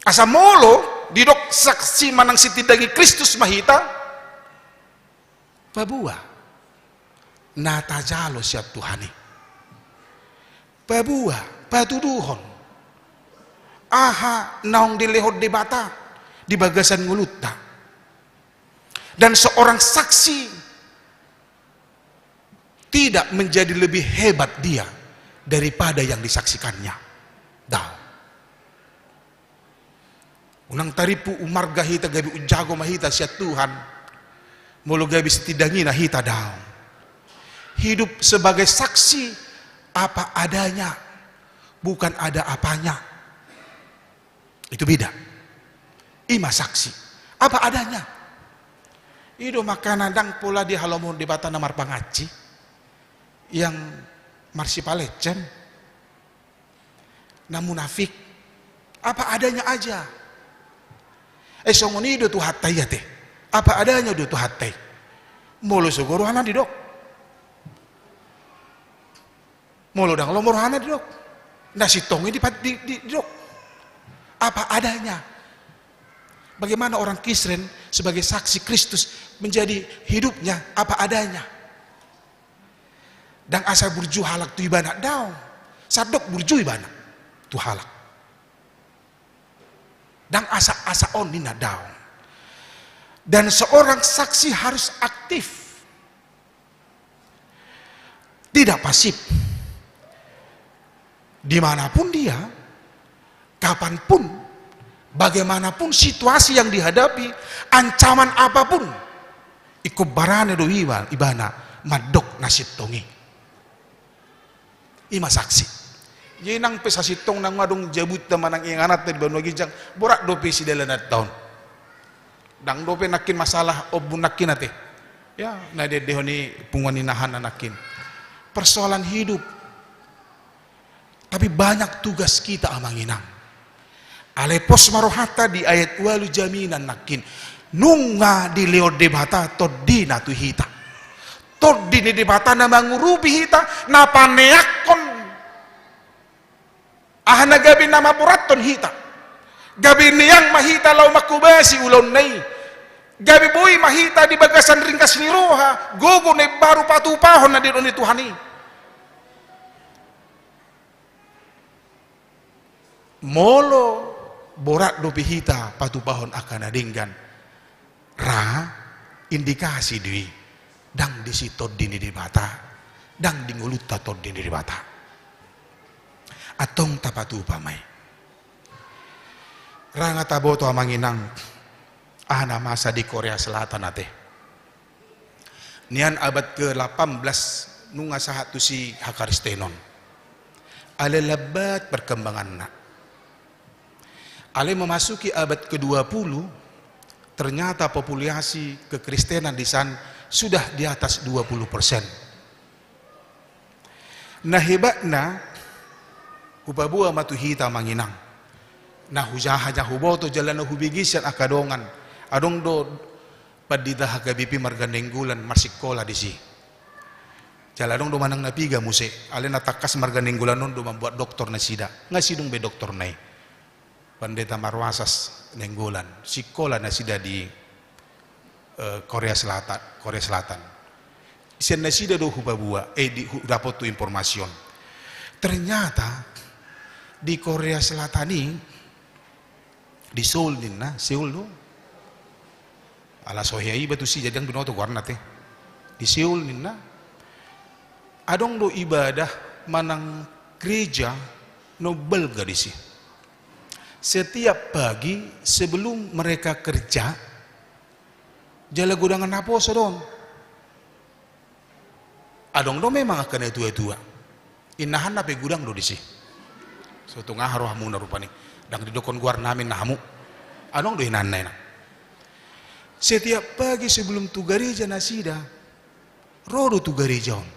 Asa molo didok saksi manang sitindangi Kristus ma hita, paboa na tajalo sian Tuhan i. Paboa, patuduhon aha naung dilehon Debata di bagasan ngolunta. Dan seorang saksi tidak menjadi lebih hebat dia daripada yang disaksikannya. Daong. Unang tarimpu umarga hita, gabe umjago ma hita sian Tuhan, molo gabe sitindangina hita, daong. Hidup sebagai saksi apa adanya, bukan ada apanya. Itu beda. I ma saksi. Apa adanya. I do makana ndang pola dihalomohon Debata na marpangansi, yang marsipalecen, na munafik. Apa adanya aja. Eh, songon i do Tuhanta i ate. Apa adanya do Tuhanta i. Molo sogo rohana didok. Molo ndang lomo rohana didok. Na sintong i di, di, di, didok. Apa adanya. Bagaimana orang Kristen sebagai saksi Kristus menjadi hidupnya apa adanya. Ndang asa burju halak tu ibana, daong. Sandok burju ibana tu halak. Ndang asa-asa on ninna, daong. Dan seorang saksi harus aktif. Tidak pasif. Dimanapun dia, kapanpun, Bagaimanapun situasi yang dihadapi, ancaman apapun, ingkon barani do iba, ibana mandok na sintong i. I ma saksi. Jadi nang pe sasintongna nunga adong jabunta manang ingananta di banua ginjang, borat dope sidalananta on. Ndang dope nangkin masalah ombun nangkin ate. Ya, na diendehon i punguan inahanna nangkin. Persoalan hidup. Tapi banyak tugas kita, amang inang. Alai pos ma rohanta di ayat ualu jaminan nangkin. Nunga dilehon Debata tondina tu hita. Tondi ni Debata na mangurupi hita, na paneangkon aha na gabe na mamborathon hita. Gabe neang ma hita laho manghobasi ulaonna i. Gabe boi ma hita di bagasan ringgas ni roha, gogo na imbaru patupahon na nidok ni Tuhan i. Molo borat dope hita patupahon angka na denggan, ra indikasi do i, ndang disi tondi ni Debata, ndang di ngolunta tondi ni Debata. Antong tapatupa ma i. Ra nga taboto, amang inang, aha na masa di Korea Selatan ate. Nian abad ke delapan belas nunga sahat tusi hakaristenon. Alai lambat perkembanganna. Alai memasuki abad kedua puluh, ternyata populasi kekristenan di san sudah di atas dua puluh persen. Na hebatna, hupaboa ma tu hita, amang inang. Na hujaha ja huboto jala na hubege sian angka dongan. Adong do pandita H K B P marga Nainggolan marsikola disi. Jala adong do manang na piga muse, alai na tangkas marga Nainggolan on do mambuat doktor nasida. Nga sidung be doktorna i. Pandita Marwasas Nainggolan, sikola nasida di, eh, Korea Selatan, Korea Selatan. Sian nasida do hupaboa, eh, di, hu-, dapot tu informasi on. Ternyata di Korea Selatan i, di Seoul ninna, Seoul do. Ala so hea iba tusi, jadi ndang binoto goarna ate. Di Seoul ninna, adong do ibadah manang gereja na umbalga disi. Setiap pagi sebelum mereka kerja, jala godang na poso do on. Adong do memang angka na tua-tua. Inahanna pe godang do disi. So tung aha rohamuna rupani. Ndang didokkon goarna, amang, na hamu. Adong do inahanna i na. Setiap pagi sebelum tu gareja nasida, ro do tu gareja on.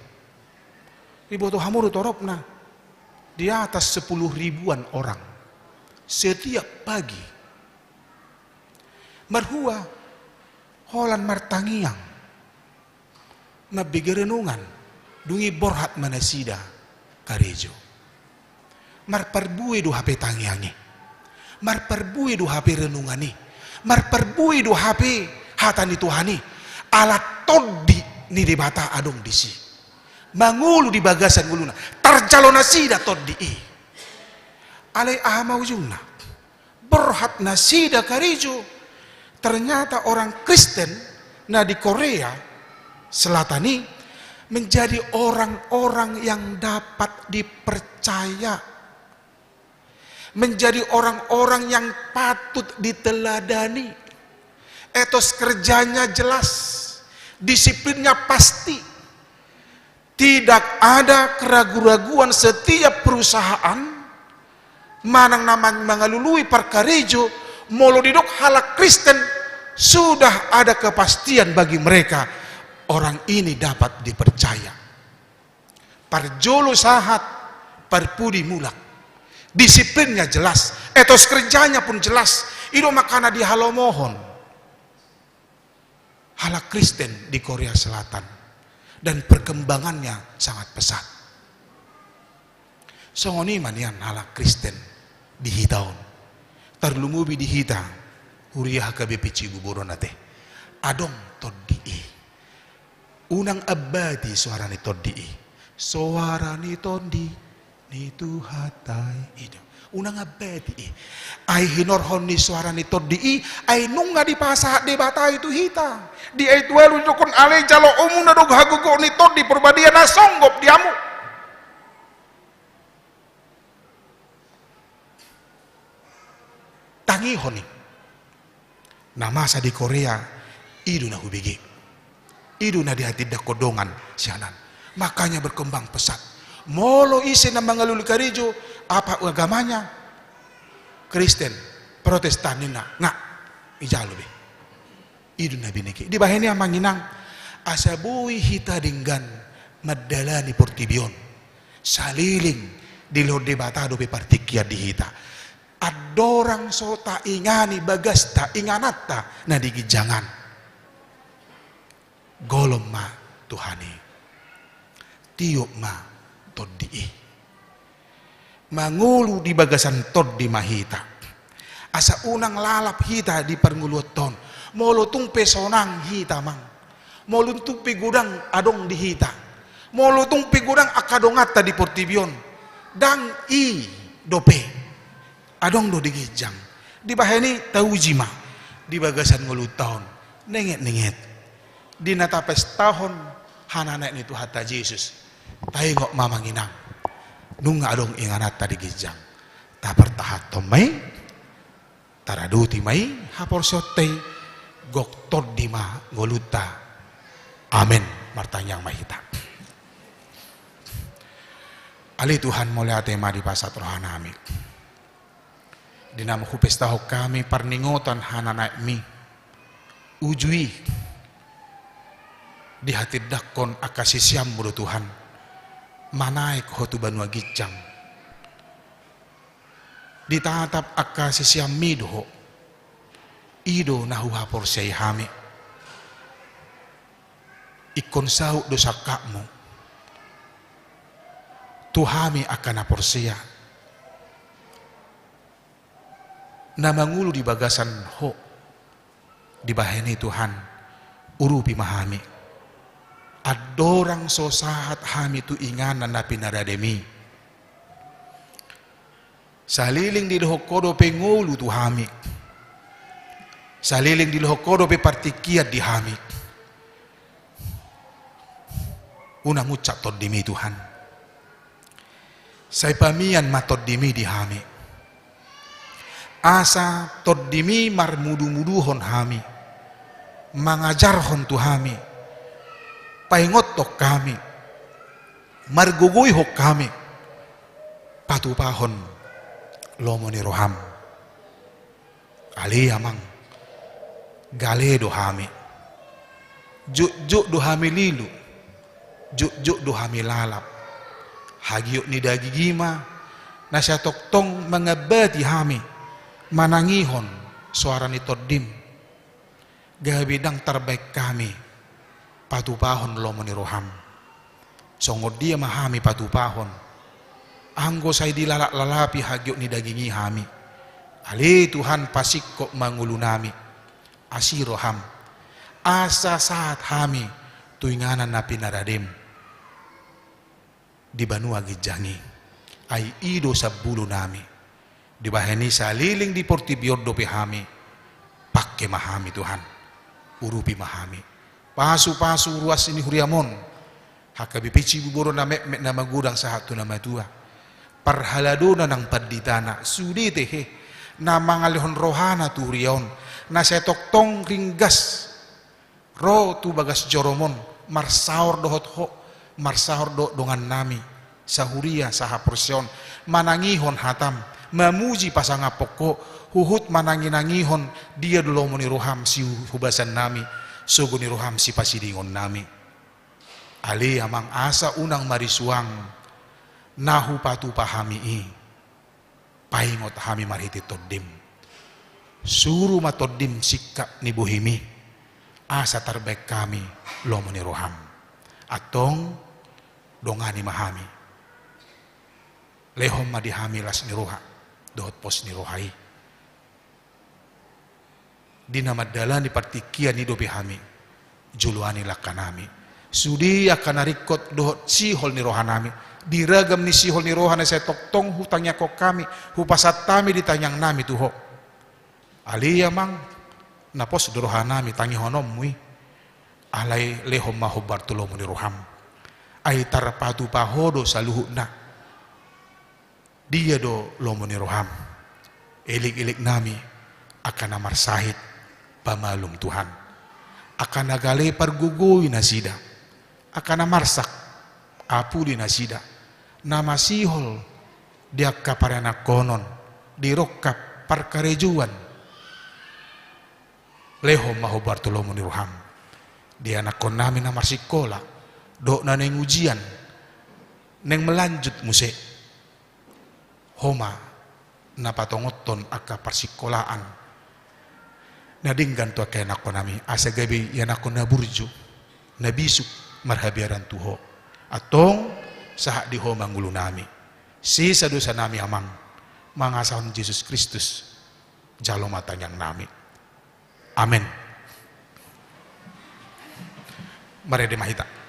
Diboto hamu do toropna. Di atas sepuluh ribuan orang. Setiap pagi. Marhua, holan martangiang. Mambege renungan, dung i borhat ma nasida karejo. Marparbue do hape tangiang i. Marparbue do hape renungan i. Marparbue do hape hata ni Tuhan i. Ala tondi ni Debata adong disi. Mangolu di bagasan ngoluna. Tarjalo nasida tondi i. Alai aha ma ujungna? Borhat nasida karejo. Ternyata orang Kristen na di Korea Selatan i menjadi orang-orang yang dapat dipercaya, menjadi orang-orang yang patut diteladani. Etos kerjanya jelas, disiplinnya pasti. Tidak ada keragu-raguan, setiap perusahaan manang na man-, mangalului parkarejo, molo didok halak Kristen, sudah ada kepastian bagi mereka, orang ini dapat dipercaya. Parjolo sahat, parpudi mulak. Disiplinnya jelas, etos kerjanya pun jelas. I do makana dihalomohon halak Kristen di Korea Selatan, dan perkembangannya sangat pesat. Songon i ma nian halak Kristen di hita on, tarlumobi di hita huria H K B P Cibubur on ate. Adong tondi i. Unang ambati soara ni tondi i. Soara ni tondi ni Tuhanta i, i do. Unang ambati i. Ai hinorhon ni soara ni tondi i, ai nunga dipasahat Debata i tu hita. Di ayat ualu didokkon, alai jaloonmuna do hagogoon ni Tondi Parbadia na songgop di hamu. Ngihon i. Na masa di Korea, i do na hubege. I do na dihatindangkon dongan sian an. Makanya berkembang pesat. Molo ise na mangalului karejo, apa agamanya, Kristen, Protestan ninna, nga, ijalo be. I do na binege. Dibahen i amang inang, asa boi hita denggan mandalani portibi on. Saleleng dilehon Debata dope partingkian di hita. Andorang so taingani bagasta ingananta na di ginjang an. Golom ma Tuhan i. Tiop ma tondi i. Mangolu di bagasan tondi ma hita. Asa unang lalap hita di parngoluanta on. Molo tung pe sonang hita, amang. Molo tung pe godang adong di hita. Molo tung pe godang angka donganta di portibi on. Ndang i dope. Adong do di ginjang. Dibahen i tauji ma di bagasan ngolunta on. Nengetnenget. Di na tapestahon hananaek ni Tuhanta Jesus. Taingot ma amang inang. Nunga adong ingananta di ginjang. Tapartahanhon ma i. Taradoti ma i haporseaonta i. Gok tondi ma ngolunta. Amen. Martangiang ma hita. Ale Tuhan, mauliate ma dipasahat rohanami. Di na hupestahon hami parningotan hananaekmi. Uju i dihatindangkon angka siseanmu do Tuhan. Manaek ho tu banua ginjang. Ditatap angka siseanmi do ho. I do na huhaporseai hami. Ingkon saut do sangkapmu tu hami angka na porsea. Na mangolu di bagasan ho. Dibahen i Tuhan, urupi ma hami. Andorang so sahat hami tu inganan na pinarademi. Saleleng dilehon ho dope ngolu tu hami. Saleleng dilehon ho dope partingkian di hami. Unang uncap tondimi Tuhan. Sai pamian ma tondimi di hami. Asa tondimi marmudumuduhon hami. Mangajarhon tu hami. Paingothon hami. Margogoihon hami. Patupahon lomo ni roham. Ale amang, gale do hami. Jotjot do hami lilu. Jotjot do hami lalap. Hagiot ni dagingmi ma, na sai tongtong mangambati hami. Manangihon soara ni tondim. Gabe ndang tarbaen hami patupahon lomo ni roham. Songon dia ma hami patupahon. Anggo sai dilalap-lalapi hagiot ni daging i hami. Ale Tuhan, pasingkop ma ngolunami. Asi roham. Asa sahat hami tu inganan na pinaradem. Di banua ginjang i. Ai i do sambulunami. Dibahen i saleleng di portibi on dope hami. Pangke ma hami Tuhan. Urupi ma hami. Pasupasu ruas ni huriam on. H K B P Cibubur na metmet na magodang sahat tu na matua. Parhaladona nang panditana. Sude tehe. Na mangalehon rohana tu huria on. Na sai tongtong ringgas. Ro tu bagas jorom on, marsaor dohot ho, marsaor dohot dongannami, sahuria, sahaporseaon, manangihon hatam, mamuji pasangaphon ho, huhut mananginangihon, dia do lomo ni roham sihubasan nami, sogo ni roham sipasidingon nami. Ale amang asa unang marisuang, na hupatupa hami i. Paingot hami marhite tondim. Suru ma tondim singkap ni bohimi. Asa tarbaen hami lomo ni roham. Antong dongani ma hami. Lehon ma di hami las ni roha. Dohot pos ni roha i. Di na mandalani partingkian i dope hami. Joloani langkanami. Sude angka na ringkot dohot sihol ni rohanami. Di ragam ni sihol ni roha na sai tongtong hutangiangkon hami. Hupasahat hami di tangiangnami tu ho. Ale amang, na pos do rohanami tangihononmu i. Alai lehon ma hombar tu lomo ni roham. Ai tarpatupa ho do saluhutna. Dia do lomo ni roham. Elekelek nami. Angka na marsahit, pamalum Tuhan. Angka na gale pargogoi nasida. Angka na marsak, apuli nasida. Na masihol di angka paranakhonon, di rongkap parkarejoan. Lehon ma Ho boar tu lomo ni roham di anakkonnami na marsikola, dohot na naeng ujian, naeng melanjut muse. Ho ma na patongothon angka parsikolaan na denggan tu angka ianakkonnami, asa gabe ianakkon na burju, na bisuk marhabiaran tu Ho. Antong, sahat di Ho ma ngolunami. Sesa dosanami, Amang, mangasahon Jesus Kristus, jalo ma tangiangnami. Amen. Marende ma hita.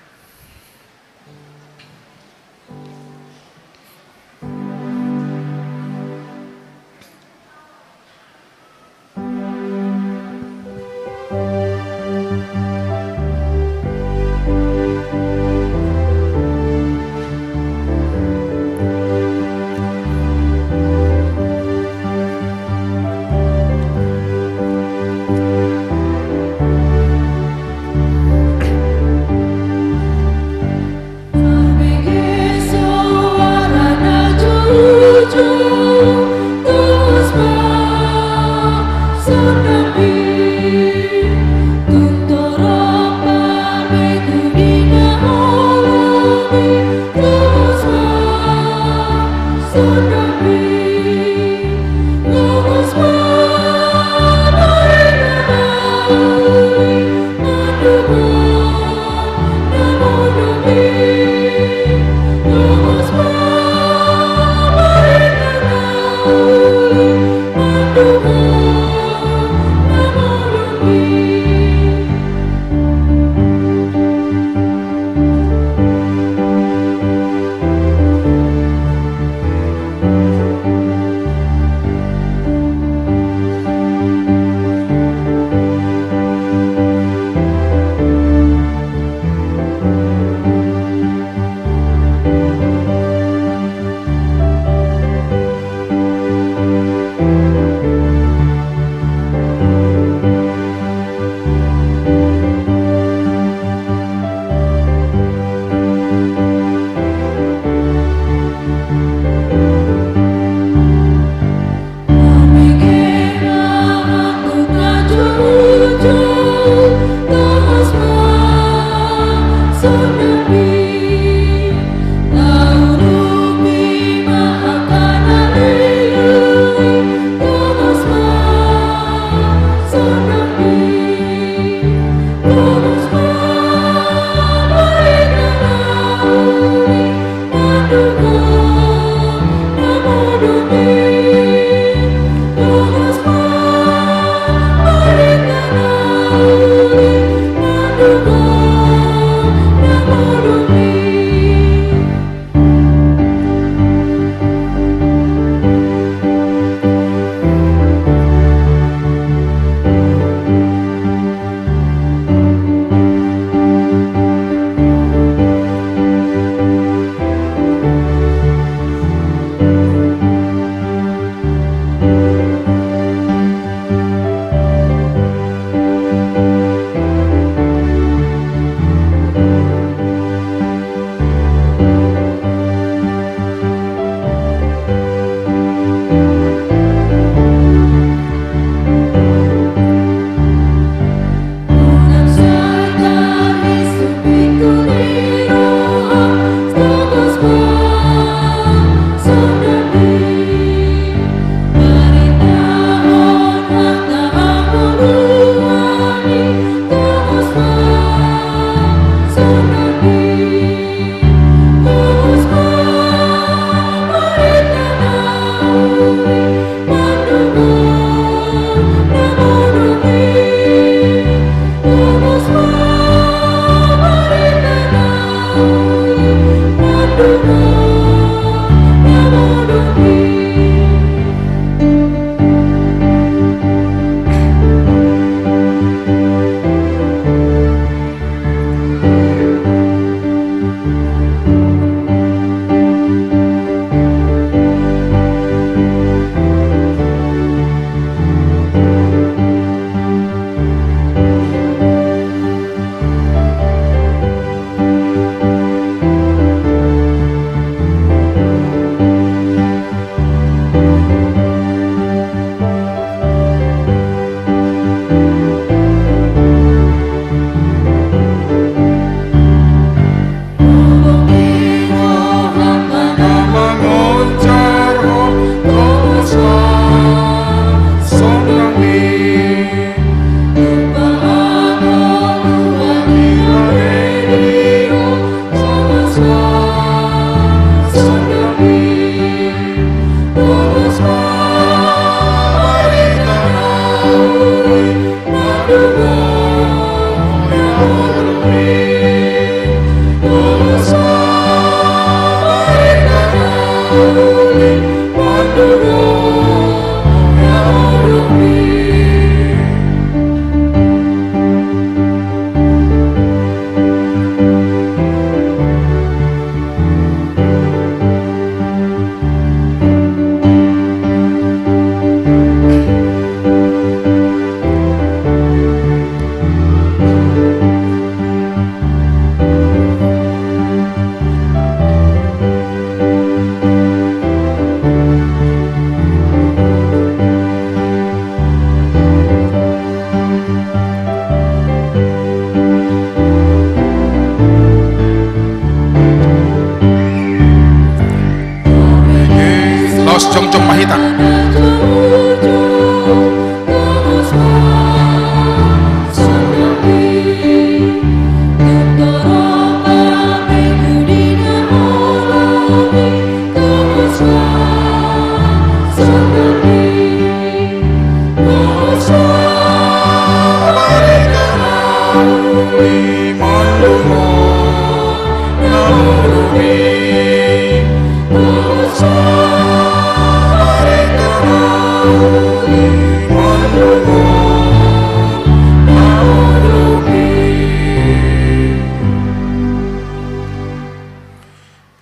Laos jongjong ma hita.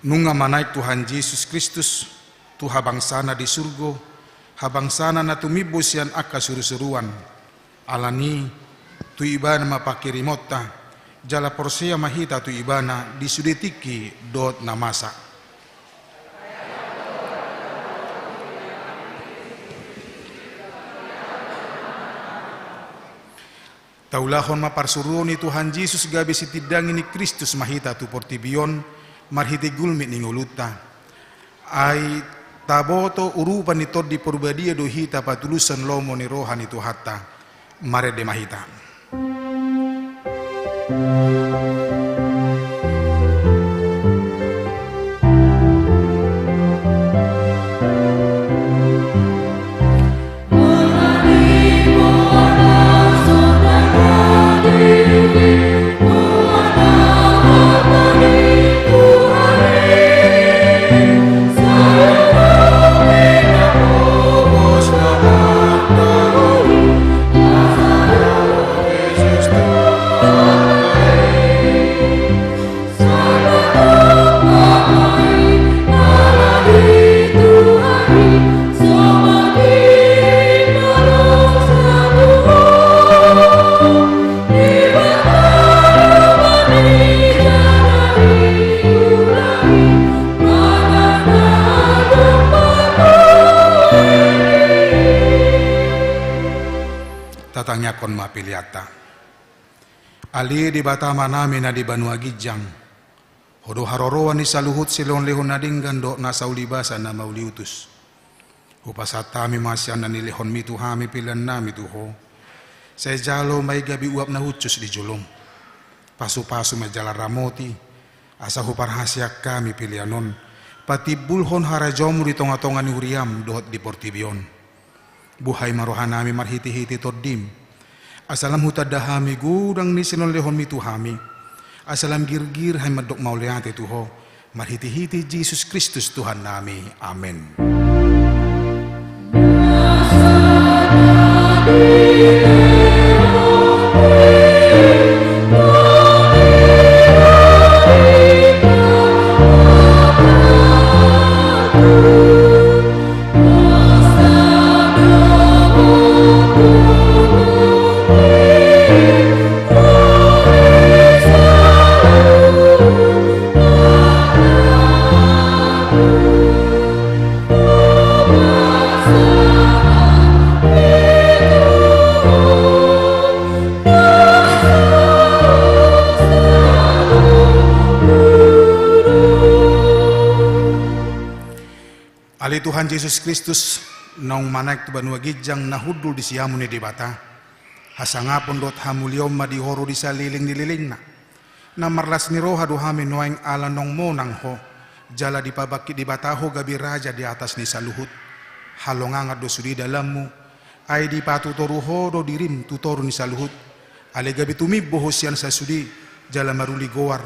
Nunga manaek Tuhan Jesus Kristus tu habangsana di surgo, habangsana na tumimbo sian angka surusuruan. Alani, tu Ibana ma pangkirimonta, jala porsea ma hita tu Ibana di sude tingki dohot na masa. Taulahon ma parsuruon ni Tuhan Jesus gabe sitindangi ni Kristus ma hita tu portibi on marhite gulmit ni ngolunta. Ai taboto urupan ni Tondi Porbadia do hita patulushon lomo ni roha ni Tuhanta. Marende ma hita. Tatangiangkon ma peleanta. Ale Debata Amanami na di banua ginjang, Ho do haroroan ni saluhut silehonlehon na denggan dohot nasa ulibasa na mauliutus. Hupasahat hami ma sian na nilehonmi tu hami peleannami tu Ho. Sai jalo ma i gabe uap na hushus di jolom. Pasupasu ma jala ramoti, asa huparhaseang hami pelean on patimbulhon harajaonmu di tongatonga ni huriam dohot di portibi on. Buhai ma rohanami marhitehite Tondim, asa lam hutanda hami godang ni silehonlehonmi tu hami, asa lam girgir hami mandok mauliate tu Ho, marhitehite Jesus Kristus Tuhannami. Amen. Ale Tuhan Jesus Kristus, naung manaek tu banua ginjang na hundul di siamun ni Debata, hasangapon dohot hamuliaon ma di Ho ro di saleleng ni lelengna. Na marlas ni roha do hami nuaeng ala naung monang Ho, jala dipabangkit Debata Ho gabe raja di atas ni saluhut. Halongangan do sude dalanmu, ai dipatutoru Ho do dirim tu toru ni saluhut. Ale gabe tumimbo Ho sian sasude, jala maruli goar,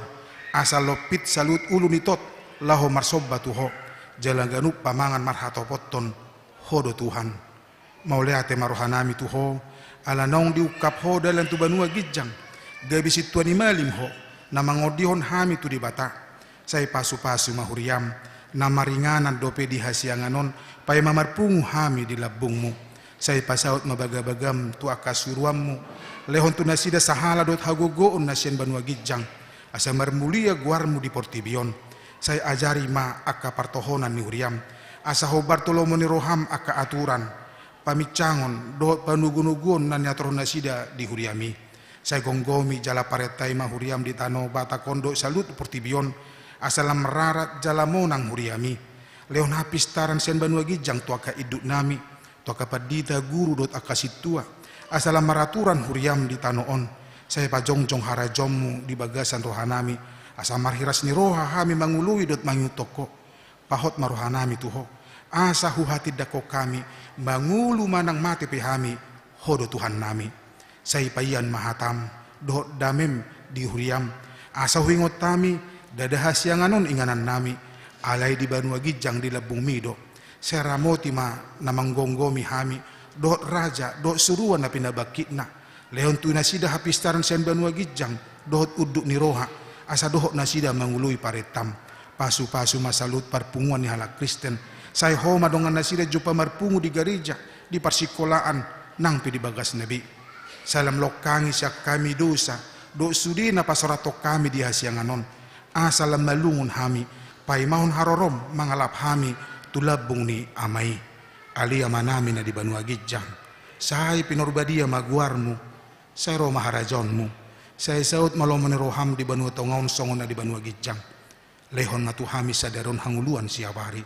asa lompit saluhut ulu ni tot, laho marsomba tu Ho, jala ganup pamangan marhatopothon Ho do Tuhan. Mauliate ma rohanami tu Ho, ala naung diungkap Ho dalan tu banua ginjang, gabe sintua ni malim Ho, na mangondihon hami tu Debata. Sai pasupasu ma huriam, na maringanan dope di hasiangan on, paima marpungu hami di lambungmu. Sai pasaut ma bagabagam tu angka suruanmu, lehon tu nasida sahala dohot hagogoon na sian banua ginjang, asa marmulia goarmu di portibi on. Sai ajari ma angka partohonan ni huriam, asa hombar tu lomo ni roham angka aturan, paminsangon dohot panogunoguon na niaturhon nasida di huriami. Sai gomgomi jala parentai ma huriam di tano Batak on dohot saluhut portibi on, asa lam rarat jala monang huriami. Lehon hapistaran sian banua ginjang tu angka induknami, tu angka pandita, guru dohot angka sintua, asa lam maraturan huriam di tano on. Sai pajongjong harajaonmu di bagasan rohanami, asa marhiras ni roha hami mangului dohot mangihuthon Ho. Pahot ma rohanami tu Ho, asa huhatindangkon hami, mangolu manang mate pe hami, Ho do Tuhannami. Sai paian ma hatam dohot damem di huriam, asa huingot hami, ndada hasiangan on inganannami, alai di banua ginjang di lambungmi do. Sai ramoti ma na manggomgomi hami, dohot raja dohot suruan na pinabangkitna. Lehon tu nasida hapistaran sian banua ginjang dohot unduk ni roha, asa dohot nasida mangului parentam. Pasupasu ma saluhut parpunguan ni halak Kristen. Sai Ho ma dongan nasida jumpa marpungu di gareja, di parsikolaan, nang pe di bagasna be. Sai lam longkangi sian hami dosa dohot sude na pasorathon hami di hasiangan on, asa lam malungun hami, paimahon harorom mangalap hami tu lambung ni Ama i. Ale Amanami na di banua ginjang, sai pinarbadia ma goarmu. Sai ro ma harajaonmu. Sai saut ma lomo ni roham di banua tonga on songon na di banua ginjang. Lehon ma tu hami sadari on hangoluan siapari.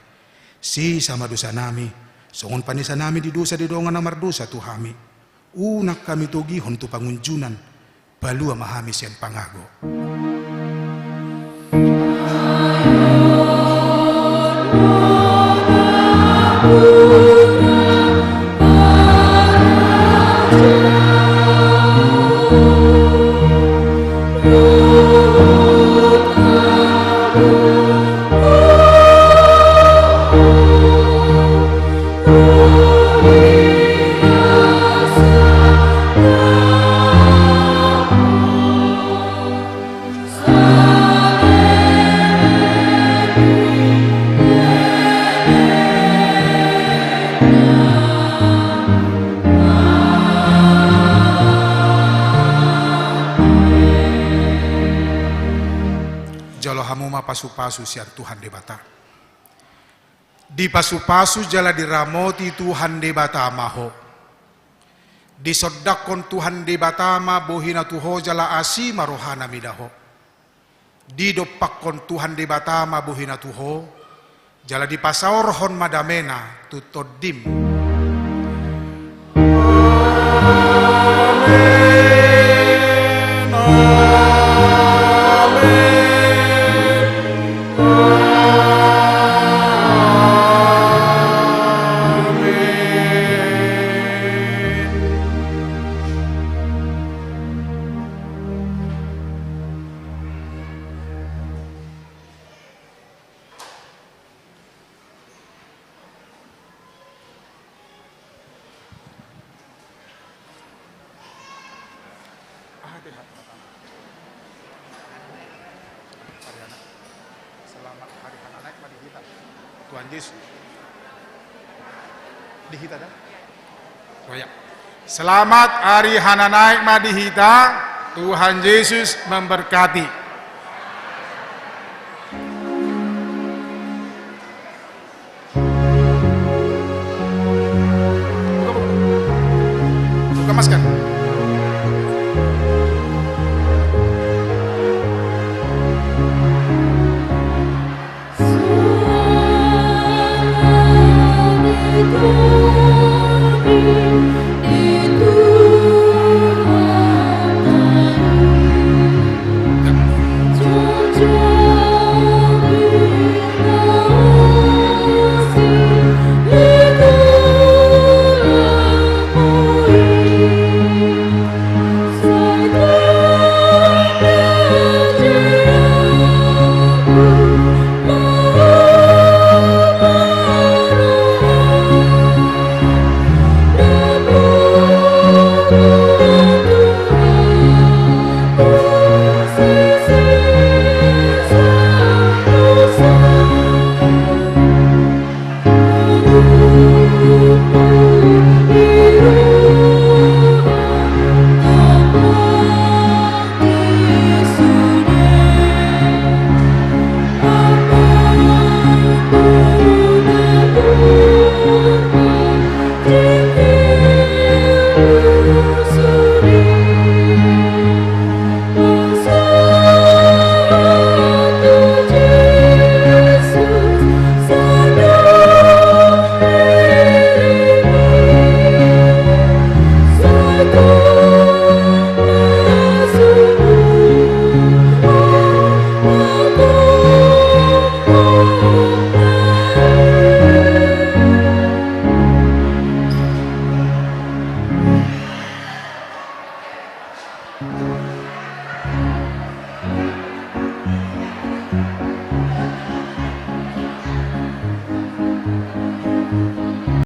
Sesa ma dosanami, songon panesanami di dosa di dongan na mardosa tu hami. Unang hami togihon tu pangunjunan, palua ma hami sian pangago. Jalo hamu ma pasupasu sian Tuhan Debata. Dipasupasu jala diramoti Tuhan Debata ma ho. Disondangkon Tuhan Debata ma bohina tu ho jala asi ma rohana mida ho. Didompakkon Tuhan Debata ma bohina tu ho, jala dipasaorhon ma damena tu tondim. Amen, amen, amen. Selamat hari Hana Naik ma di hita. Tuhan Yesus. Di hita dah. Oh ya. Selamat hari Hana Naik ma di hita. Tuhan Yesus memberkati. Buka, buka. Buka masker.